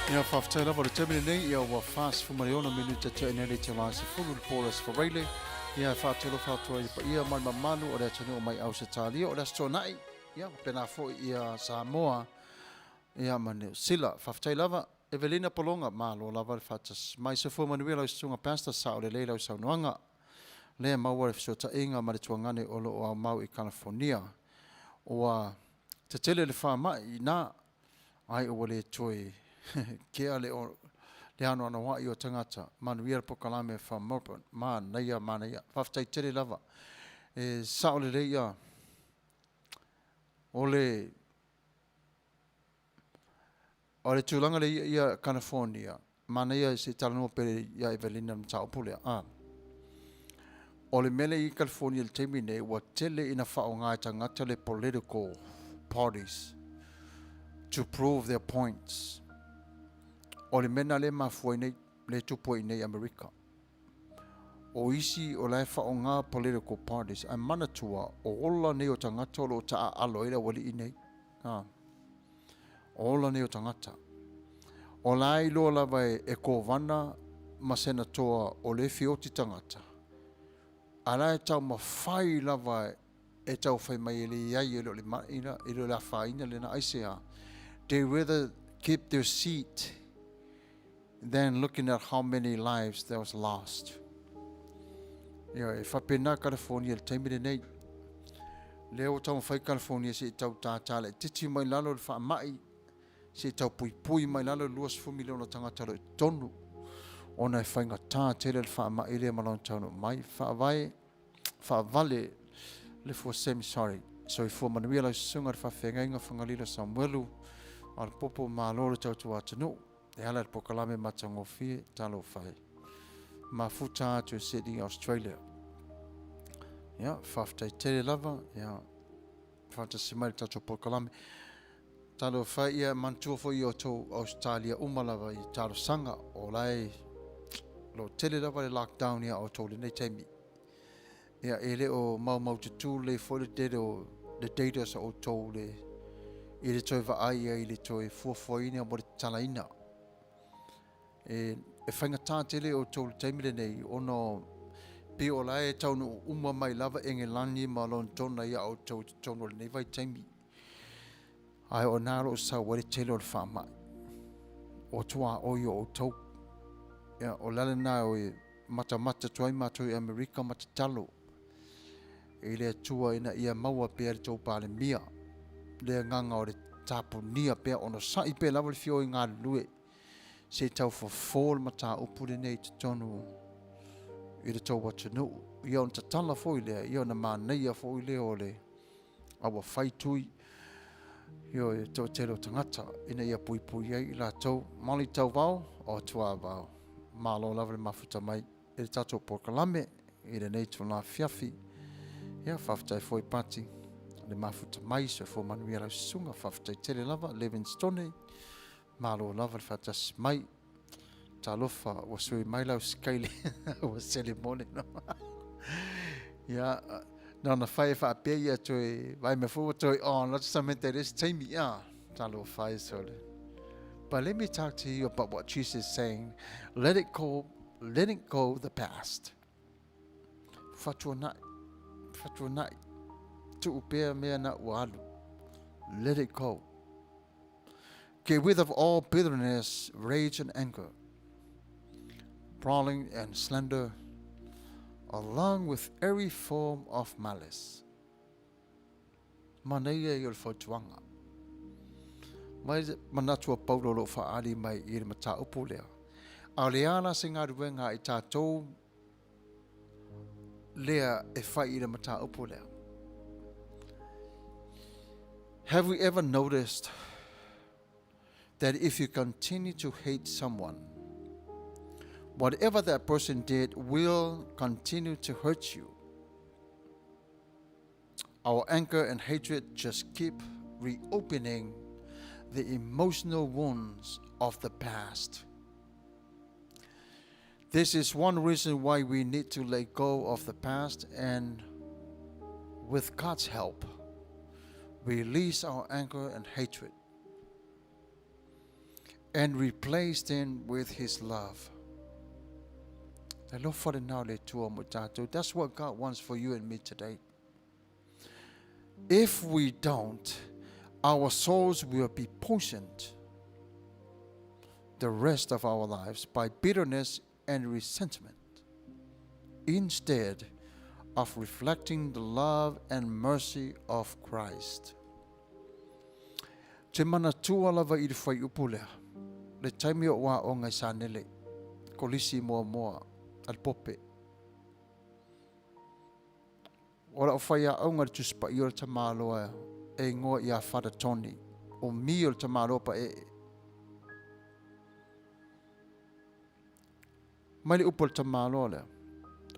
Speaker 2: Ia, faafetai lava o le taimi lenei, ia ua 46 minute tea nei le itula 10 i le po o le Aso Faraile. Ia, e faatalofa atu ai i le paia ma le mamalu o le atunuu mai Ausetalia, o le Aso Toonai, ia, faapena foi ia Samoa, ia ma Niu Sila. Faafetai lava. Evelina Pologa, malo lava le faatasi mai. Soifua manuia lau susuga Pastor, sao lelei lau saunoaga. Lea maua le fesootaiga ma le tuagane o lo o aumau i Kalafonia. Ua tetele le faamai i ina, ai ua le toe kea le le anoanoai o tagata. Manuia le polokalame from Melbourne. Manaia, manaia. Faafetai tele lava. E sao lelei ia o le o le tulaga lea ia California, manaia se i talanoa pea ia Evelina le mataupu lea. A o le mea lea i California i le taimi nei, ua tele ina faaaoga e tagata le political parties to prove their points. O le mea lena lea e mafua ai nei le tupu ai nei Amerika. O isi o la e faaaoga political parties, ae manatua o ola nei o tagata o lo o taaalo ai le aualii nei. A o ola nei o tagata. O la e iloa lava e kovana ma senatoa o le fioti tagata, a la e taumafai lava e tau fai mai e leai e le o le mai la, e le o le afaina lena aisea. They rather keep their seat than looking at how many lives there was lost. Ia, e faapena California i le taimi lenei. Lea ua taumafai California se i tau tātā laitiiti mai lalo le faamai, se i tau puipui mai lalo le 20 miliona tagata o lo o i totonu, ona e faigata tele le faamai lea ma lona taunuu mai. Faavae, faavale le fua semi, sorry. Soifua manuia lau susuga i le faafeagaiga Fagalilo Samuelu, a le popo malo le tautua atunuu. E ala i le polokalame matagofie Talofa e mafuta atu e Sydney, Australia. Ia, faafetai tele lava, ia, faatasi mai le tatou polokalame. Talofa e, ia manatua foi i outou Australia uma lava i talosaga o la e lo tele lava le lockdown ia outou lenei taimi. Ia, e le o maumaututu lelei foi le tele o le data sa outou le i le toe vaai ai i le toe fuafuaina mo le tatalaina. E, e faigata tele outou i le taimi lenei ona pei o la e taunuu uma mai lava Engelani ma Lonetona ia outou i totonu o lenei vaitaimi. Ae o ina o lo o sau ai le tele o le faamai. O tuaoi o outou. Ia, o le ala lena o e matamata atu ai matou i Amerika ma tatalo i le Atua ina ia maua pea le tou Palemia le agaga o le tapunia pea, onosai pea lava le fio i galulue se i tau fofo le mataupu lenei i totonu i le tou atunuu. Ia ona tatala foi lea, ia ona manaia foi lea o le a ua fai tui ioe e toatele o tagata ina ia puipui ai i latou ma le tauvao o tuavao. Malo lava le mafuta mai i le tatou polokalame i lenei itula afiafi. Ia, faafetai foi Pati le mafuta mai, soifua manuia lau susuga, faafetai tele lava Livingstone, malo lava le faatasi mai. Talofa ua sui mai lau sikaile ua selemone no. Ia, na ona fai e faapea ia toe vai me foi ua toe on la justamente le isi taimi ia. Talofa e sole. But let me talk to you about what Jesus is saying. Let it go, let it go the past. Whatuanai, whatuanai. Tuu pea mea na ua alu. Let it go. Get rid of all bitterness, rage and anger, brawling and slander, along with every form of malice. Manaia ia o le fautuaga. Mai manatu a Paulo o lo o faaali mai i le mataupu lea. A o le a la se galuega a i tatou lea e fai i le mataupu lea? Have we ever noticed that if you continue to hate someone, whatever that person did will continue to hurt you? Our anger and hatred just keep reopening the emotional wounds of the past. This is one reason why we need to let go of the past and, with God's help, release our anger and hatred and replace them with His love. Le alofa lenā o le Atua mo i tatou. That's what God wants for you and me today. If we don't, our souls will be poisoned the rest of our lives by bitterness and resentment instead of reflecting the love and mercy of Christ. Te manatua lava i le fuaiupu lea, le taimi o ou aoga i Sanele, Kolisi muamua a le Pope. O lau faiaoga i le Tusi Paia o le Tamaloa e igoa ia Father Tony, o mi o le tamaloa paee. Mai le upu a le tamaloa lea,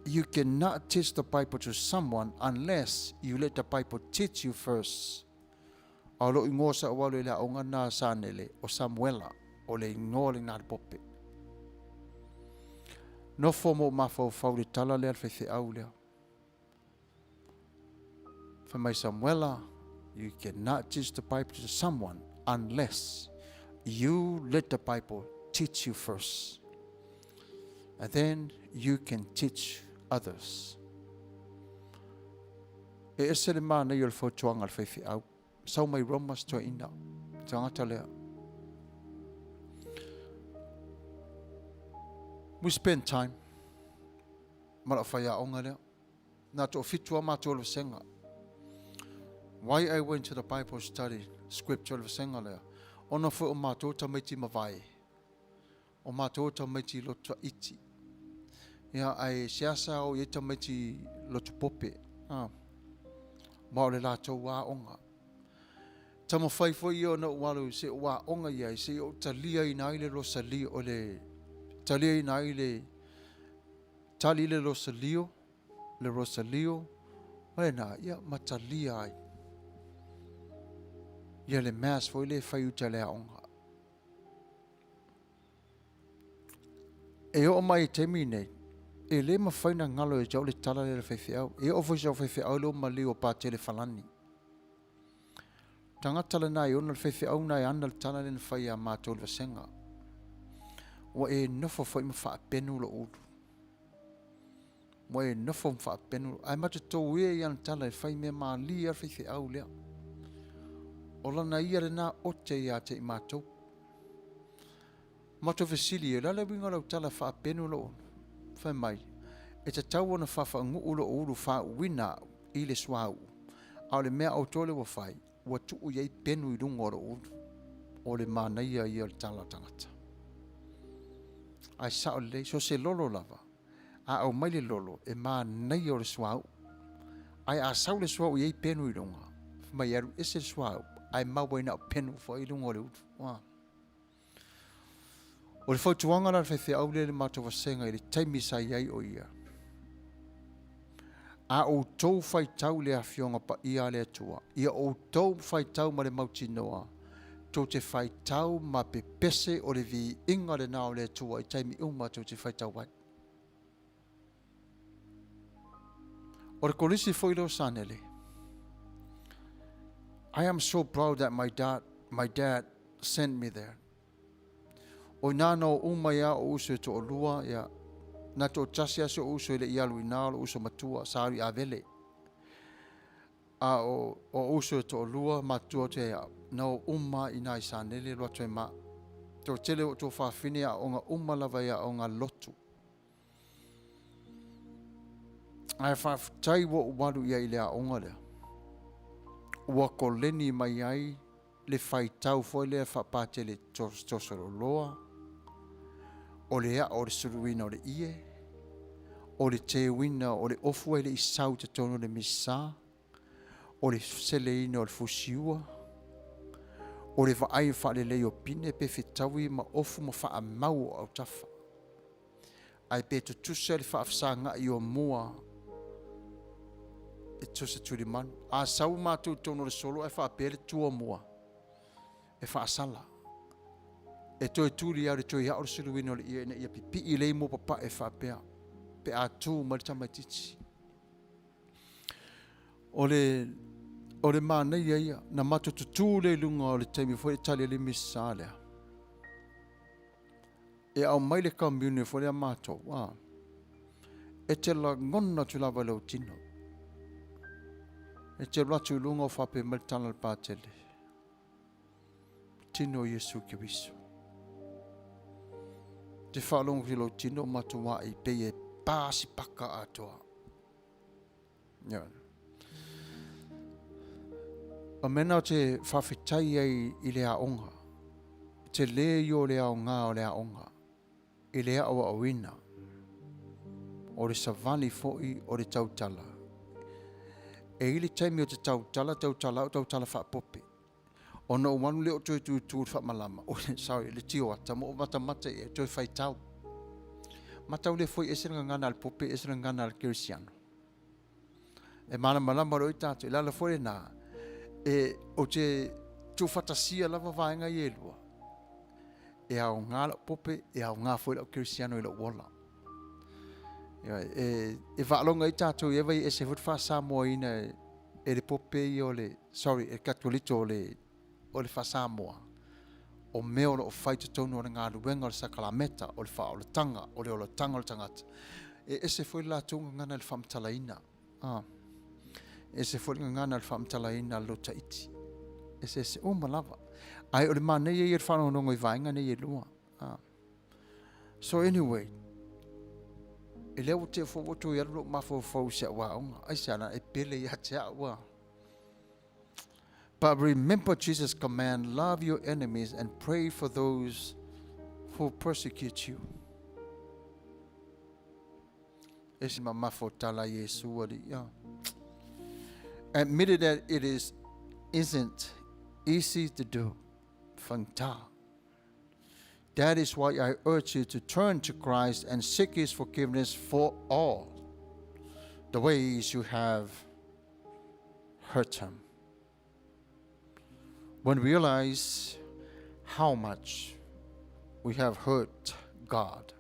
Speaker 2: You cannot teach the Bible to someone unless you let the Bible teach you first. A o lou igoa sa ou alu i le aoga na Sanele, o Samuela, o le igoa lena a le pope. Nofo ma ou mafaufau i le tala lea a le faifeau lea. Fai mai Samuela, you cannot teach the Bible to someone unless you let the Bible teach you first. And then you can teach others. E ese le manaia o le fautuaga a le faifeau. Sau mai Roma se toeaina, tagata lea. We spend time ma lau faiaoga lea. Na toafitu lava matou i le vasega. Why I went to the Bible study scripture le vasega lea, ona foi o matou tamaiti mavae, o matou tamaiti lotu iti. Ia, ae seasa o i ai tamaiti lotu pope, a, ma o le latou aoga. Taumafai foi ia ona ou alu se i ou aoga i ai, se i ou taliaina ai le rosario, o le taliaina ai le Tali le Rosalio, le Rosalio, ma lena, ia, ma talia ai. Ia le Mass foi lea e fai uta i le aoga. E oo mai i taimi nei, e le mafai na galo e te au le tala lea le faifeau. E oo foi si au faifeau lea o maliu o Patele Falani. Tagata lena e ona le faifeau na e ana le tala lea na fai ia matou le vasega. Ua e nofo foi ma faapenu lou ulu. Ua e nofo ma faapenu, ae ma te tou e i ana tala e fai mea malie a le faifeau lea. O lana ia lena ote ia te i matou. Matou fesili, o le a le uiga o lau tala faapenu lou ulu? Fai mai, e tatau ona faafaagu'u lou ulu faauuina a'u i le suauu, a o le mea autō lea ua fai, ua tuu i ai penu i luga o lou ulu. O le manaia ia o le tala a tagata. Ae sao lelei, so se lolo lava, a aumai le lolo, e manaia o le suauu. Ae a sau le suauu e i ai penu i luga, fai mai e alu ese le suauu, ae maua ai na o penu foi i luga o le ulu. Ua. O le fautuaga la a le faifeau lea i le matou vasega i le taimi sa i ai o ia, A outou faitau i le Afioga Paia a le Atua, ia outou faitau ma le mautinoa, tou te faitau ma pepese o le viiga lena o le Atua i taimi uma tou te faitau ai. O le kolisi foi lea o Sanele. I am so proud that my dad, my dad sent me there. O ina na o uma ia o uso e toalua, ia, na toatasi lava si ou uso e le i alu i ina, o lou uso matua, sa alu i Avele. A o, o uso e toalua, matua atu ia au, na o uma i ina i Sanele, alu atu ai ma au. Toatele o outou fafine aoga uma lava i aoga lotu. Ae faafetai ua ou alu i ai i le aoga lea. Ua koleni mai ai le faitau foi lea faapatele tosololoa, o le ao o le suluina o le ie, o le teuina o le ofu e le i sau i totonu o le misa, o le seleina o le fusiua, o le vaai faalelei o pine pe fetaui ma ofu ma faamau o autafa. Ae pe tutusa le faafesaga'i o mua e tusa tulimanu. A sau matou i totonu o le solo ae faapea le tua mua e faasala. E toe tuli au le toe a'o le suluina o le ie ina ia pipii lelei mua papae faapea pe a tu mai le tamaitiiti. O le, o le manaia ia, na matou tutū lea i luga o le taimi foi e tali ai le Misa lea. E aumai le communion foi lea matou, a. E te lagona atu lava i lou tino. E te alu atu i luga o faapea mai le tala a le Patele. Tino o Iesu Keriso. Te faalogo ki lou tino ma matua i pei e pā si paka atoa. Yeah. O mea na o te whawhetai ai i le aonga, te lē i o le aoga o le aonga, i le aoaoina, o le savali foi o le tautala. E i le taimi o te tautala, tautala au, tautala faapope. Ona ou alu lea o toe tutu i le faamalama, oh, sorry, le tio ata, mo matamata i e, toe faitau. Matau le foi ese le gagana a le pope, ese le gagana a le kerisiano. E malamalama loa i tātou, i lala foi lena, e, o te tuufatasia lava vaega ia e lua. E aoga lau pope, e aoga foi lau kerisiano i lou ola. E, e faaloga ai tātou i e vai ese foi le faasamoaina e, e le pope ia o le, sorry, e Katoliko o le, o le faasamoa, o mea o lo o fai totonu o le galuega o le sakalameta, o le faaolataga, o le olataga o le tagata. E ese foi le latou gagana i le faamatalaina. Ah. E ese foi le gagana i le faamatalaina a le loto iti. Eseese uma lava. Ae o le manaia ia o le faalogologo i vaega nei e lua. Ah. So anyway, e lea ua te fou ua toe alu lou mafaufau i si au aoga. Aisea la e pele ia te au a. But remember Jesus' command, love your enemies and pray for those who persecute you. E si mamafo tala Iesu ali ia. Admitted that it is isn't easy to do. Fangta. That is why I urge you to turn to Christ and seek His forgiveness for all the ways you have hurt Him. When we realize how much we have hurt God,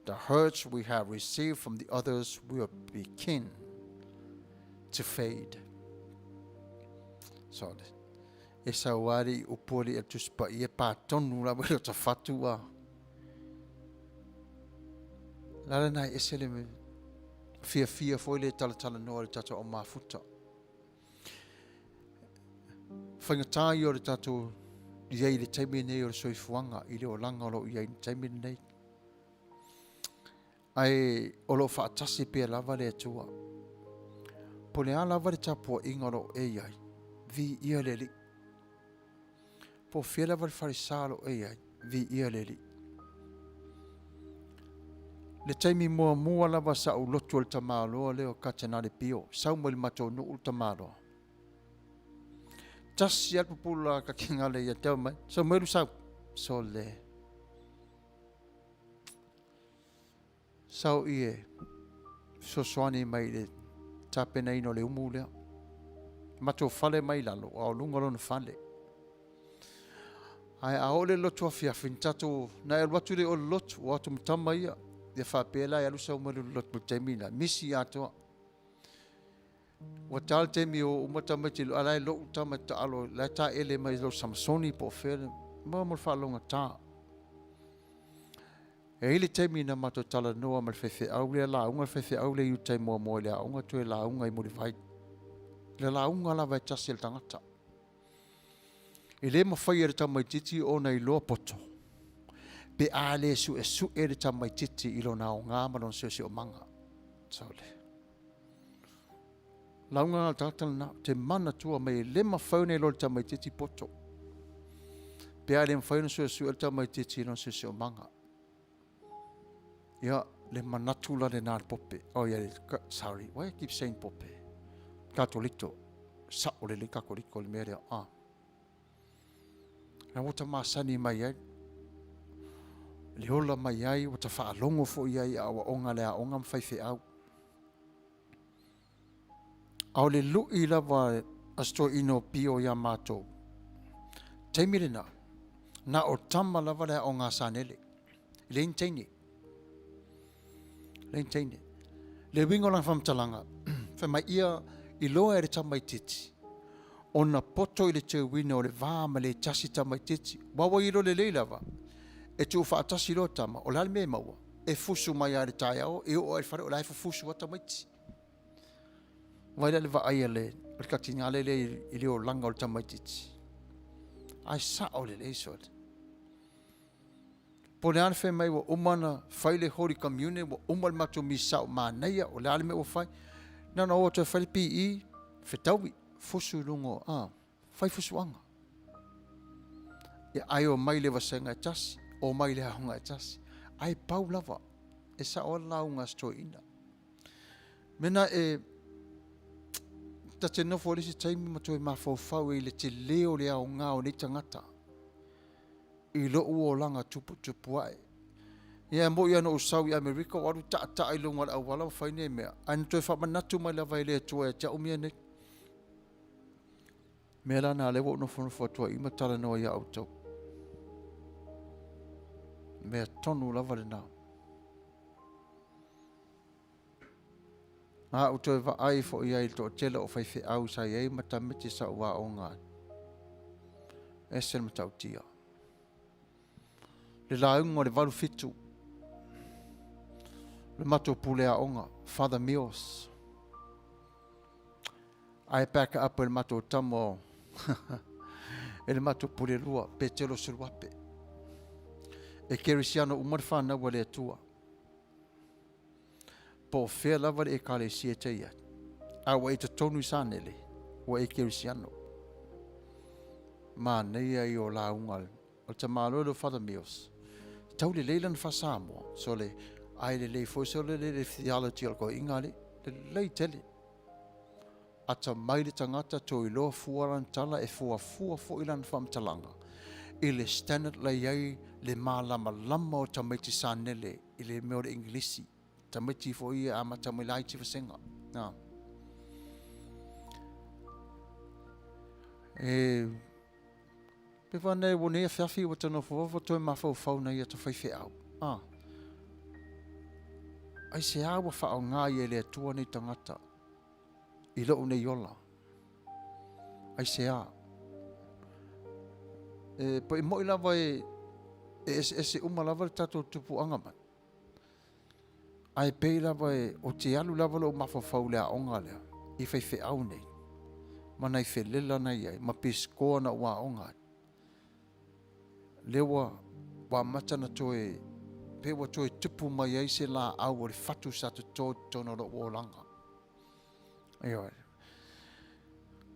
Speaker 2: the hurts we have received from the others will begin to fade. So, e sau ari upu ali e Tusi Paia pā tonu lava i rota whatu a. Lala nai ese le fiafia foi le talatala noa le tātou au mafuta. Whaingatā ia o le tātou i ai le taimi nei o le soifuaga i le olaga o lo o i ai le taimi lenei. Ae o lo o faatasi pea lava le Atua. Po o le a lava le tapuaiga o lo o e i ai, viia le Alii. Po o fea lava le falesa o lo o e i ai, viia le Alii. Le taimi muamua lava sa ou lotu o le tamaloa lea o Katenale Pio, sau mai le matou nuu le tamaloa. Tasi lava le pupula ka kingale ia te au mai, sau mai lu sau. Sole. Sau i e fesoasoani mai i le tapenaina o le umu lea. Matou fale mai lalo, a o luga lona fale. Ae a oo le lotu afiafi, ni tatou, na e alu atu le o le lotu, o atu ma tama ia, ia faapea la e alu sau mai le lotu le taimi la, misi atoa. Ua ta le taimi o uma tamaiti, a la e lou tama e taalo, la e taele mai lo Samsoni po o fea, mo mo le faalogata. E i ai le taimi na matou talanoa ma le faifeau lea, lauga le faifeau lea i uta i Moamoa i le aoga, toe lauga i Mulivai. Le lauga lava e tasi a le tagata. E le mafai e le tamaitiiti ona iloa poto, pe a le suesue le tamaitiiti i lona aoga ma lona siosiomaga. Sole. Lauga a le tagata lena, te manatua mai e le mafai ona iloa le tamaitiiti poto. Pe a le mafai ona suesue le tamaitiiti i lona siosiomaga. Ia, le manatu la lena le pope. Oh yeah, sorry, why I keep saying pope? Katoliko. Sa'o lelei Katoliko le mea lea. Ah. Na ua ta masani mai ai. Le ola mai ai, ua ta faalogo foi ai i aoaoga le aoga ma faifeau. A o le lu'i lava a si toeaina o Pio iā matou, taimi lena, na o tama lava le aoga a Sanele, e leai ni teine. Leai ni teine. Le uiga o lana faamatalaga, fai mai ia iloa e le tamaitiiti ona poto i le teuina o le va ma le tasi tamaitiiti. Aua ua iloa lelei lava, e tuufaatasi loa tama, o le a le mea e maua? E fusu mai lava i le taeao, e oo lava i le fale o la e fufusu lava tamaiti. Vaai la i le vaai a le tatigale lea i le olaga o le tamaitiiti. Ae sao lelei sole. Po o le a le fai mai ua uma ona fai le Holy Communion, ua uma le matou misa ua manaia, o le a le mea ua fai. Na ona o atu e fai le PE, fetaui, fusu i luga o, a, fai fusuaga. Ia, ai omai i le vasega e tasi, omai i le aoga e tasi. Ae pau lava, e sao lava le lauga a si toeaina. Mena e ta te nofo i le isi taimi ma toe mafaufau i le tele o le aoga o nei tagata i lou olaga tuputupu ae. Ia e moni lava na ou sau i Amerika ua alu taataa i luga o le auala ma fai nei mea, ae na toe faamanatu mai lava e le Atua ia te au mea nei. Mea la na lea ua ou nofonofo atu ai i ma talanoa ia outou. Mea tonu lava lena. A ou toe vaai foi ai i le toatele o faifeau sa i ai ma tamaiti sa ou aoga ai. Ese le matautia. Le lauga o le 87. Le matou pule aoga, Father Mills. Ae back up e le matou tama e le matou pule lua, Petelo Suluape. E kerisiano uma le whanau a le Atua. Po o fea lava le Ekalesia e te i ai, a ua e i totonu i Sanele, ua e kerisiano. Manaia ia o lauga o le tamaloa lea o Father Mills. Tau lelei lana faa-Samoa, sole, ae lelei foi sole le theology o le toeaiga alii. Lelei tele. Atamai le tagata toe iloa fua lana tala e fuafua foi lana faamatalaga i le standard la i ai le malamalama o tamaiti Sanele i le mea o le Igilisi, tamaiti foi ia e amata mai laiti vasega. Na. E pe fa nei ua nei afiafi ua ta nofo ua toe mafaufau nai ata faifeau. Ah. Aisea ua faaaoga ai e le Atua nei tagata i lou nei ola? Aisea? E po e moi lava e eseese uma lava le tatou tupuaga mai. Ae pei lava e o te alu lava lou mafaufau i le aoga lea i faifeau nei ma nai felela na i ai ma pisikoa na ou aoga ai. Lea ua ua amata na toe pe ua toe tupu mai ai se laau o le fatu sa toto i totonu o lou olaga. Ioe.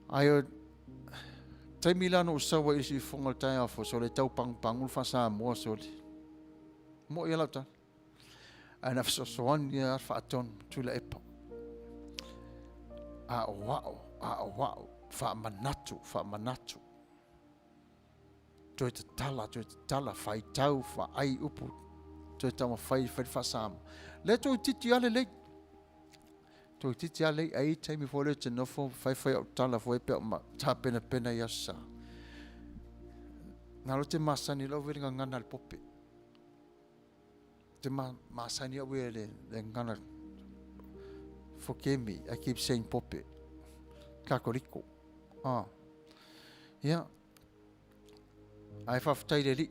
Speaker 2: Ae o taimi la na ou sau ai i le siufofoga o le taeao fou, sole tau pagupagu le faa-Samoa sole. Mo'i a lau tala. Ae na fesoasoani lava le faatonu Tuilaepa. Aoao, aoao, faamanatu, faamanatu. Toe tatala, toe tatala, faitau, faai upu, toe taumafai e fai le faa-Samoa. Lea toeitiiti lava lelei. Toeitiiti lava lelei, ai taimi foi lea ou te nofo faifai au tala foi pe a ou tapenapena i Aso Sa. Na o te masani lau le gagana a le pope. Te masani au ia le gagana. Forgive me, I keep saying pope. Kakoriko. Ah. Ia. Ae faafetai i le Alii,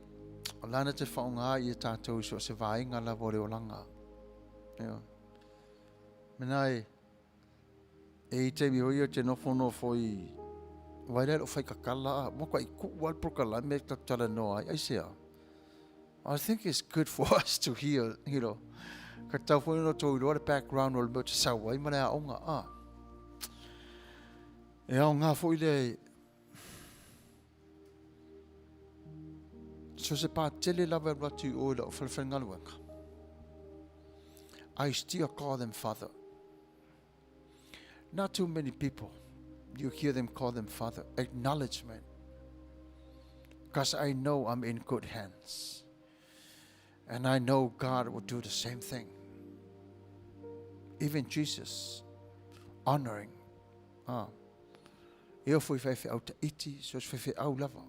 Speaker 2: o lana te faaaoga ai i a tatou i so o se vaega lava o le olaga. Ia. Mena e, e i taimi hoi ou te nofonofo i vai lea lou faikakala a, matuai kuu lava le polokalame e tatou talanoa ai, aisea? I think it's good for us to hear, you know, ka tatau foi ona outou iloa le background o le mea ou te sau ai ma le aoga, a. E aoga foi lea So se pā tele lava e alu atu i o i lau falefaigaluega. I still call them father. Not too many people, you hear them call them father. Acknowledgement. Because I know I'm in good hands. And I know God will do the same thing. Even Jesus, honoring. Ah. E oo foi i faifeau taiti, so se faifeau lava.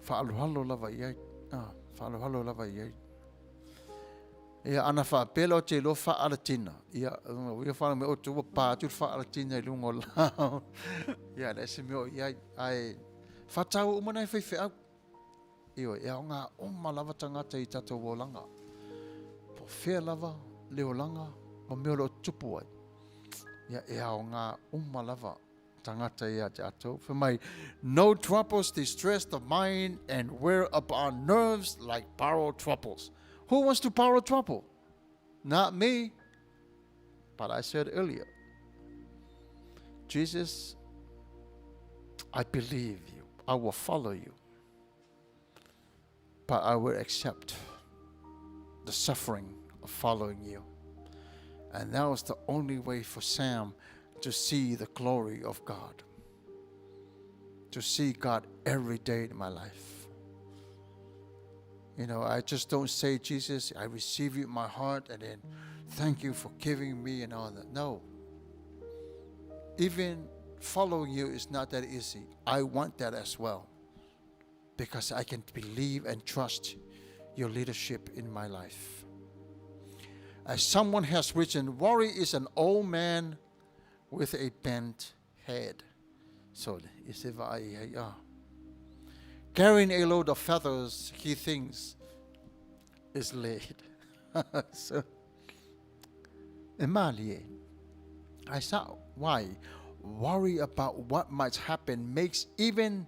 Speaker 2: Faaaloalo lava i ai. Ah, faaaloalo lava i ai. Ia, ana faapea la o te iloa faalatina, ia, ia whana me o te ua pā atu le faalatina i lunga o lao. Ia, le ese mea o i ai. Ae, whātāua uma nai faifeau. Ioe, e aoga uma lava tagata i tatou olaga. fea lava le olaga ma mea o lo o tutupu ai, ia e aoga uma lava tagata ia te atou. Fai mai, no troubles distress the mind and wear upon nerves like borrow troubles. Who wants to borrow trouble? Not me. But I said earlier, Jesus, I believe you. I will follow you. But I will accept the suffering of following you. And that was the only way for Sam to see the glory of God. To see God every day in my life. You know, I just don't say, Jesus, I receive you in my heart and then thank you for giving me and all that. No. Even following you is not that easy. I want that as well because I can believe and trust your leadership in my life. As someone has written, worry is an old man with a bent head. So, carrying a load of feathers he thinks is lead. So, e I saw why worry about what might happen makes even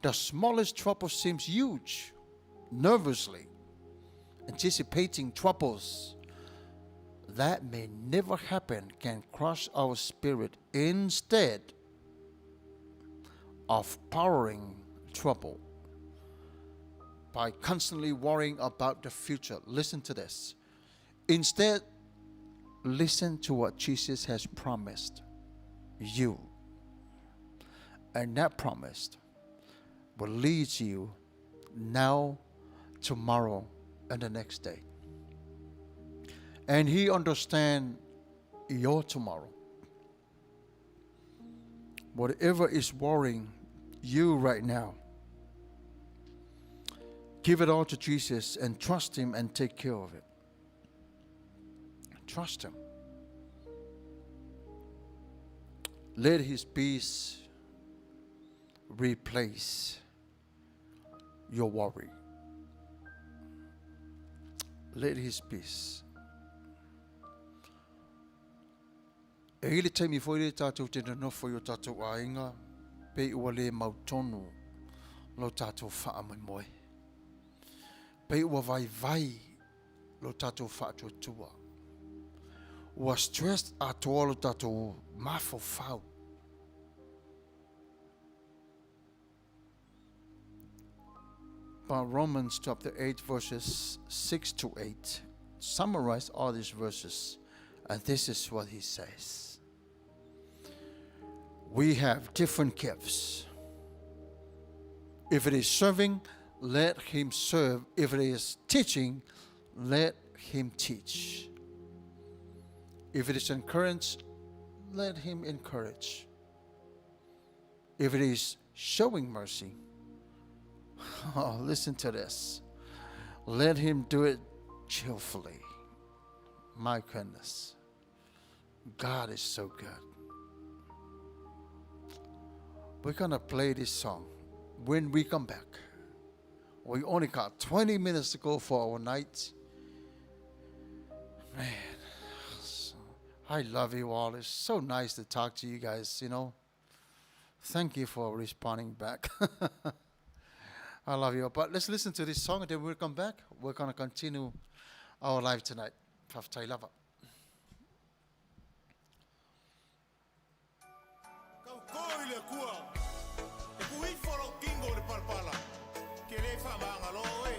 Speaker 2: the smallest trouble seems huge. Nervously anticipating troubles that may never happen can crush our spirit instead of powering trouble by constantly worrying about the future. Listen to this. Instead, listen to what Jesus has promised you. And that promise will lead you now, tomorrow, and the next day. And he understands your tomorrow. Whatever is worrying you right now, give it all to Jesus and trust him and take care of it. Trust him. Let his peace replace your worry. Let his peace. E i le taimi foi lea tātou te nonofo i o tātou aiga, pei ua le mautonu lo tātou faamoemoe. Pei ua vaivai lo tātou faatuatua. Ua stressed atoa lo tātou mafaufau. But Romans chapter 8 verses 6 to 8 summarize all these verses, and this is what he says. We have different gifts. If it is serving, let him serve. If it is teaching, let him teach. If it is encourage, let him encourage. If it is showing mercy, oh, listen to this. Let him do it cheerfully. My goodness. God is so good. We're going to play this song when we come back. We only got 20 minutes to go for our night. Man, I love you all. It's so nice to talk to you guys, you know. Thank you for responding back. I love you. But let's listen to this song and then we'll come back. We're going to continue our life tonight. Faafetai lava.
Speaker 1: Kau i le Atua, e ku ifo lou kingo i le palapala, ke le faamagalo oe.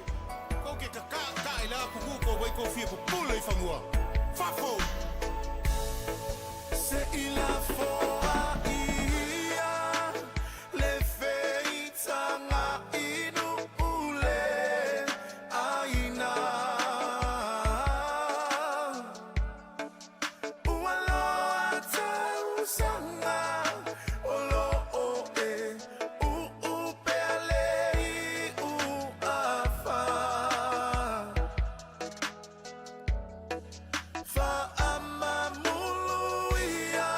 Speaker 1: Kou ke kakaʻakaʻa i la kuku kou vai kou fia pupula i fanua. Fafo! Se i lafoa ia le feitaga inu ule aina. Ua loa tausaga o loo e uupea le iu afa. Faamamulu ia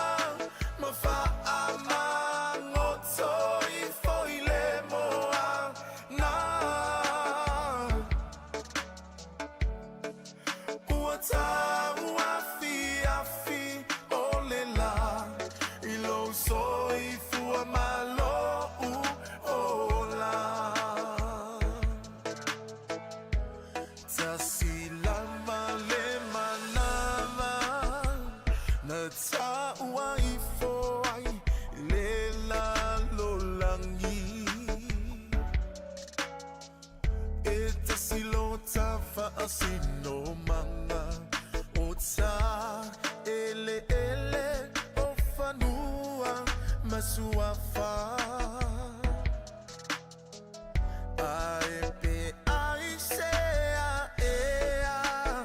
Speaker 1: sinomaga o ta eleele o fanua ma suafa. Ae pe aisea ea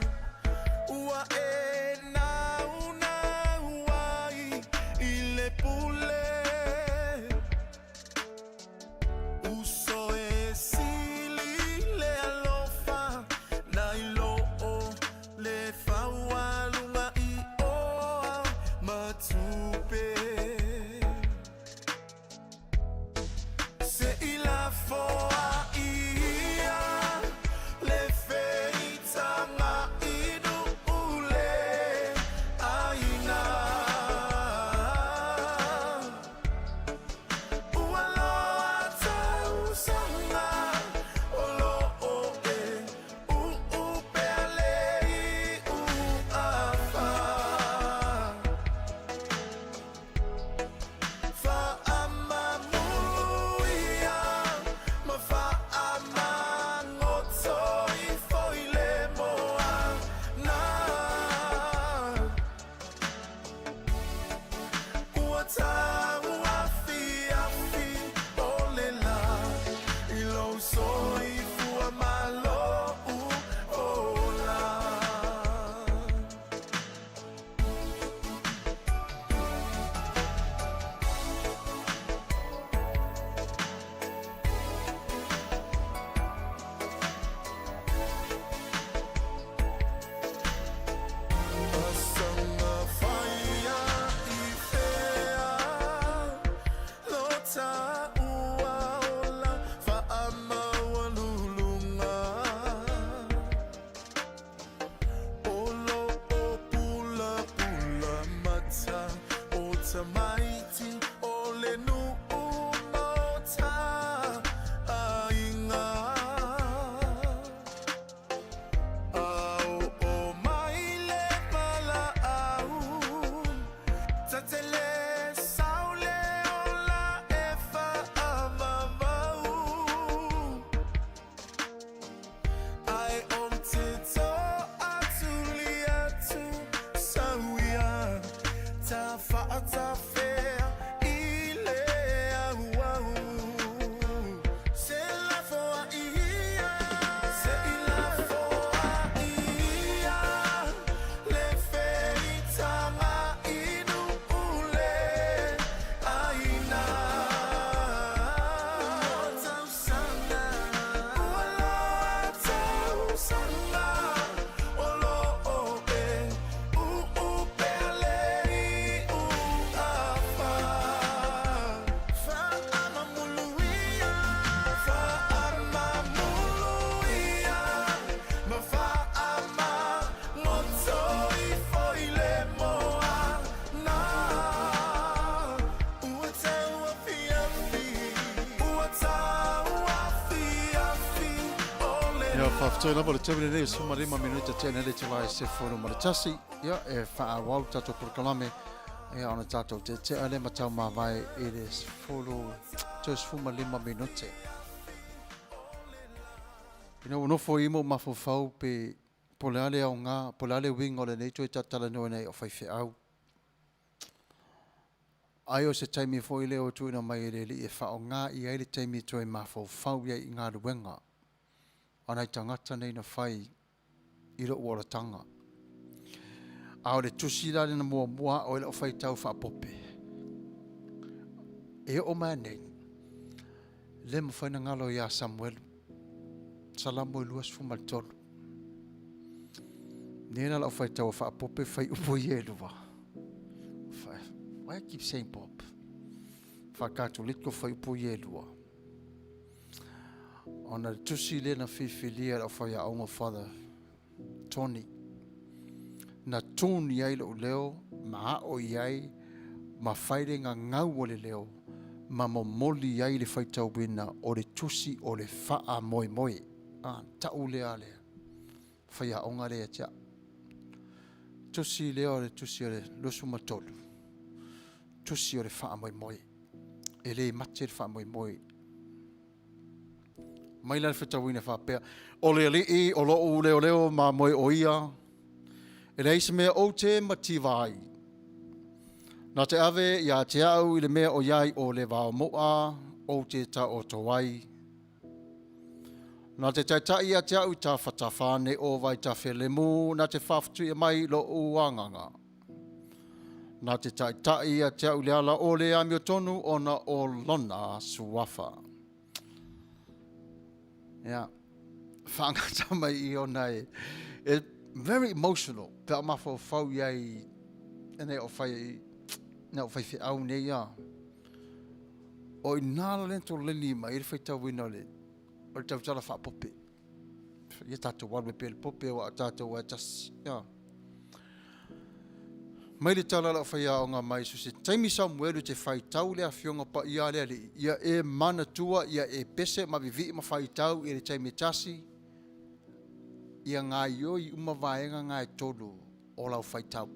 Speaker 1: ua e naunau ai i le pule. Uso e sili le alofa nai lo o le faualuga i oa ma tupe. Se i lafoa ia le feitaga inu ule aina. Ua loa tausaga o loo e uupea le iu afa. Faamamuia ma faamagoto ifo i le moana. Ua tauafiafi o le la i lou soifua ma lou ola. Asaga faia i fea lo taua ola faamaualuluga. O loo pulapula mata o tamaiti o le nuu ma o ta aiga. A oo mai le valaau, ta te le sau le ola e faamamau. Ae ou te toatuli atu sau ia ta faatafea i le auau. Se lafoa ia, se i lafoa ia le feitaga inu ule aina. Tausaga, ua loa tausaga o loo e uupea le iu afa. Faamamuluia, faamamuluia ma faamagoto ifo i le moana. Ua tauafiafi, ua tauafiafi o le
Speaker 2: Ia, faafetai lava le taimi lenei e 15 minute tena le te lai se fono ma le tasi. Ia, e faaauau tatou polokalame, ia ona tatou tetea le matau mavae i le 10 toe 15 minute. Ina ua nofo i mo mafaufau pe po le a le aoga, po le a le uiga o lenei toe talatalanoa nei o faifeau. Ai o se taimi foi lea o tuuina mai e le Alii e faaaoga i ai le taimi toe mafaufau i ai i galuega a nai tagata nei na fai i lou olataga. A o le tusi la lena muamua o e lau faitau faapope. E oo mai nei, le mafai na galo ia Samuelu. Salamo e 23. Nei la lau faitau faapope fai upu i e lua. Why I keep saying pop? Whakatoliko fai upu i e lua. Ona le tusi le na fifilia lau whai aonga Father Tony. Na tuni ai lou leo, ma ao i ai, ma whaire ngā ngau o le leo, ma momoli ai le faitauina o le tusi o le whaa moe moe. Ah, tau lea lea. Whai aonga lea tia. Tusi lea o le tusi o le 23. Tusi o le whaa moe moe. E le mate le whaa moe moe. Mai la le fetauina faapea, O le Alii o loʻu leoleo ma moe o ia, e leai se mea ou te mativa ai. Na te ave ia te au i le mea o iai o le vao moa ou te taoto ai. Na te taitai ia te au i tafatafa ne o vai tafelemu, na te faafetuia mai loʻu agaga. Na te taitai ia te au i le ala o le amiotonu ona o lona suafa. Ia, faagata mai i ona e, e very emotional pe a mafaufau i ai e nei o fai nei o fai feau nei ia. O i nā la lento leni mai le faitauina o le o le tautala faapope. Ia tātou alu e pele pope o a tātou ai tasi. Ia. Mai le tala lau faiaoga mai so se taimi Samuelu te faitau le afioga paia a le Alii, ia e manatua, ia e pese ma vivii ma faitau i le taimi e tasi, ia gaioi uma vaega nga e tolu o lau faitau.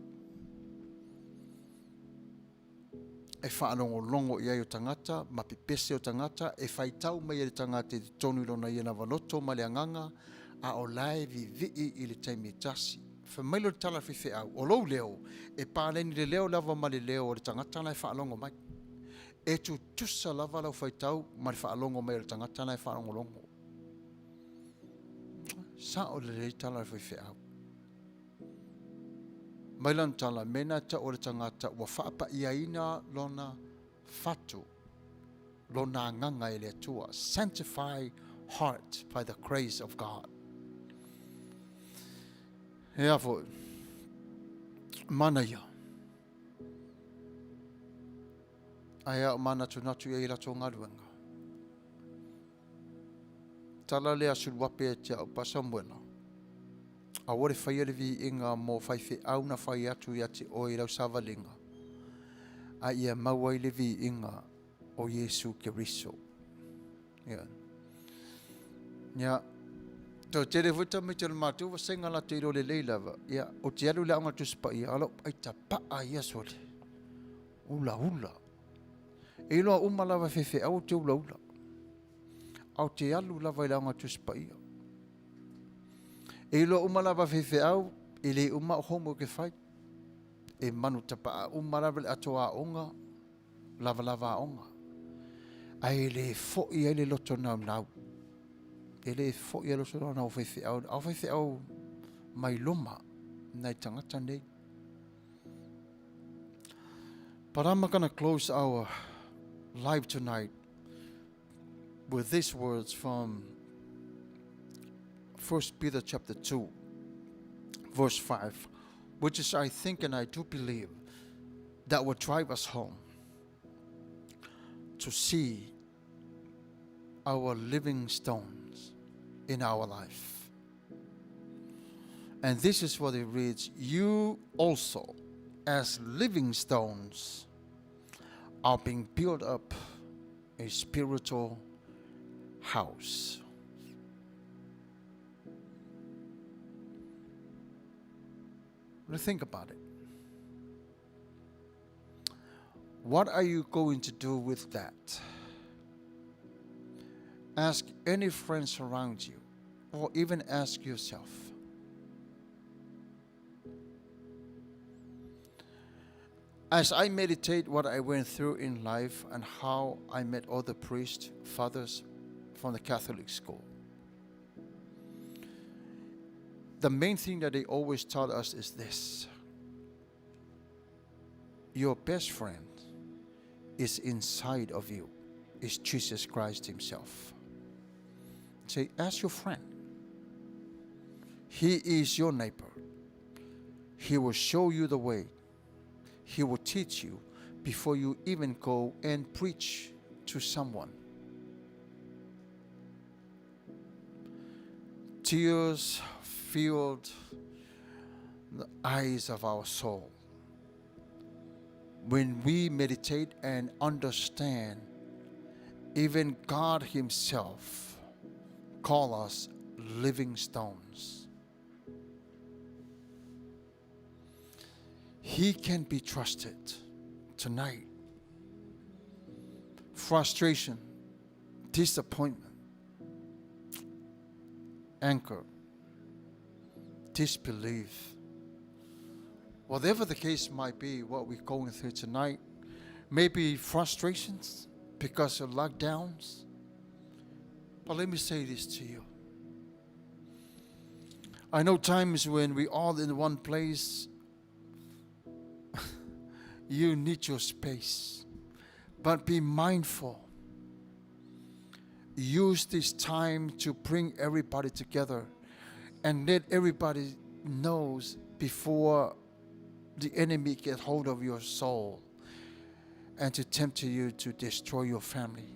Speaker 2: E faalogologo i ai o tagata ma pepese o tagata e faitau mai e le tagata i totonu i lona ia lava loto ma le agaga, a o la e vivii i le taimi e tasi. Fai mai lea o le tala a le faifeau, o lou leo e paleni le leo lava ma le leo o le tagata la e faalogo mai. E tutusa lava lau faitau ma le faalogo mai o le tagata la e faalogologo. Sao lelei tala a le faifeau. Mai lana tala, mena e tau o le tagata ua faapaiaina lona fatu, lona agaga e le Atua. Sanctify heart by the grace of God. Ea foi, mana ia. Ai a o manatunatu ia i latou galuega. Tala lea Suluape ia te au pa Samuela. Aua le faia le viiga mo faifeau na fai atu ia te oe i lau savaliga, a ia mau ai le viiga o Iesu Keriso. Ia. Ia. Toe tele foi tamaiti o le matou vasega latou iloa lelei lava. Ia, ou te alu i le aoga Tusi Paia, a o lou ai tapaa ia sole. Ulaula. E iloa uma lava e faifeau ou te ulaula. A ou te alu lava i le aoga Tusi Paia. E iloa uma lava e faifeau, e le uma au homework e fai. E manu tapaa uma lava le ato aoga, lavalava aoga. Ae le foi ai le loto naunau. E le foi ai le loto naunau o faifeau. A o faifeau mai loma nai tagata nei. But I'm going to close our live tonight with these words from 1 Peter chapter 2, verse 5, which is, I think and I do believe, that will drive us home to see our living stones in our life. And this is what it reads: You also, as living stones, are being built up a spiritual house. Now think about it. What are you going to do with that? Ask any friends around you, or even ask yourself. As I meditate what I went through in life and how I met other priests, fathers from the Catholic school, the main thing that they always taught us is this: your best friend is inside of you, is Jesus Christ himself. Say, ask your friend. He is your neighbor. He will show you the way. He will teach you before you even go and preach to someone. Tears filled the eyes of our soul when we meditate and understand even God himself call us living stones. He can be trusted tonight. Frustration, disappointment. Anger, disbelief. Whatever the case might be, what we're going through tonight, maybe frustrations because of lockdowns. But let me say this to you. I know times when we all in one place, you need your space. But be mindful. Use this time to bring everybody together and let everybody knows before the enemy get hold of your soul and to tempt you to destroy your family.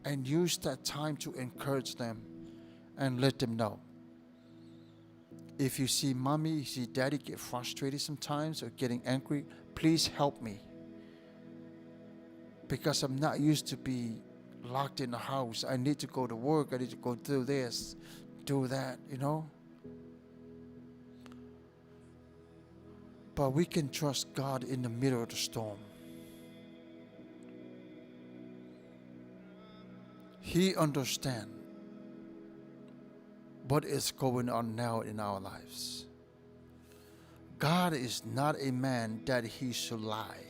Speaker 2: And use that time to encourage them and let them know. If you see mommy, you see daddy get frustrated sometimes or getting angry, please help me. Because I'm not used to be locked in the house. I need to go to work. I need to go do this, do that, you know. But we can trust God in the middle of the storm. He understands what is going on now in our lives. God is not a man that he should lie,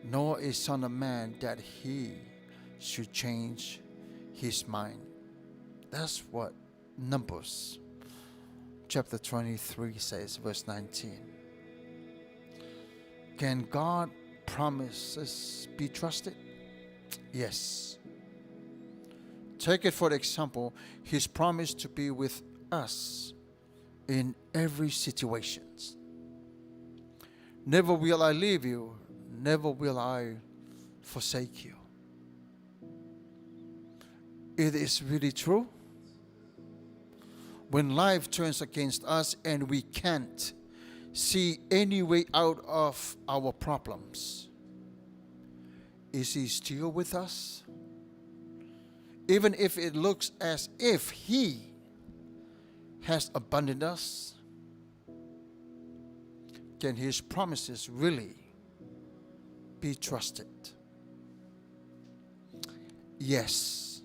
Speaker 2: nor a son of man that he should change his mind. That's what Numbers chapter 23 says, verse 19. Can God promises be trusted? Yes. Take it for example, his promise to be with us in every situation. Never will I leave you, never will I forsake you. It is really true. When life turns against us and we can't see any way out of our problems, is he still with us? Even if it looks as if he has abandoned us, can his promises really be trusted? Yes,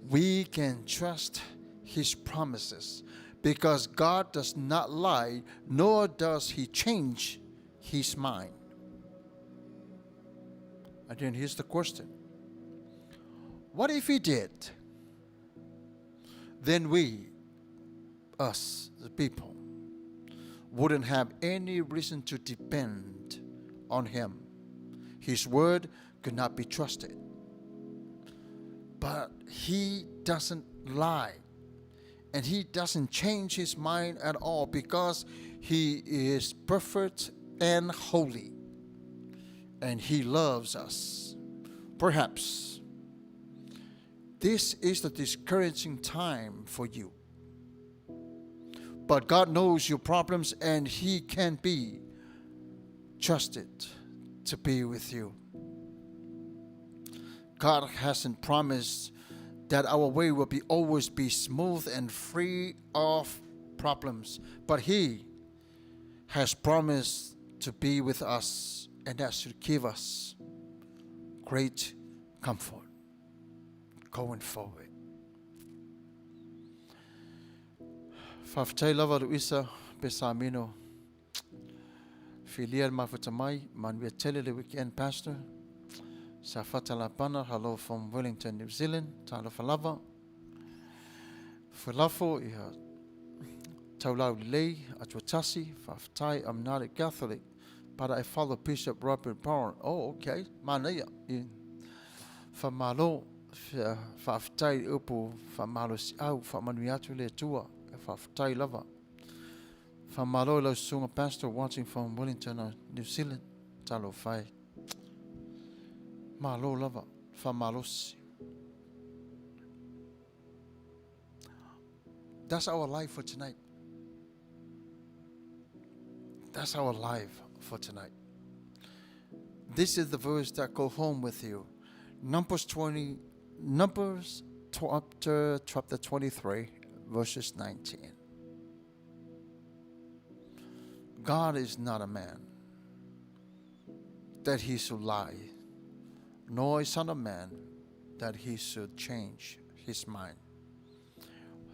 Speaker 2: we can trust his promises because God does not lie, nor does he change his mind. And then here's the question. What if he did? Then we, us, the people, wouldn't have any reason to depend on him. His word could not be trusted. But he doesn't lie. And he doesn't change his mind at all because he is perfect and holy. And he loves us. Perhaps this is the discouraging time for you. But God knows your problems and he can be trusted to be with you. God hasn't promised that our way will be always be smooth and free of problems, but he has promised to be with us, and that should give us great comfort going forward. Faafetai lava Luisa Pesamino. Filia mafuta mai, manuia tele le weekend pastor. Safata Lapana, hello from Wellington, New Zealand. Talofa lava. Fulafo ia taulau lelei, atuatasi, faafetai, I'm not a Catholic, but I follow Bishop Robert Barron. Oh, okay. Manaia. Whamalo, faafetai upu, whamalo si au, whamanui atu le tua, faafetai lava. Whamalo lau sunga pastor watching from Wellington, New Zealand. Talo whai. Malo lava, whamalosi. That's our life for tonight. That's our life for tonight. This is the verse that go home with you. Numbers 20, Numbers chapter 23, verses 19. God is not a man that he should lie, nor a son of man that he should change his mind.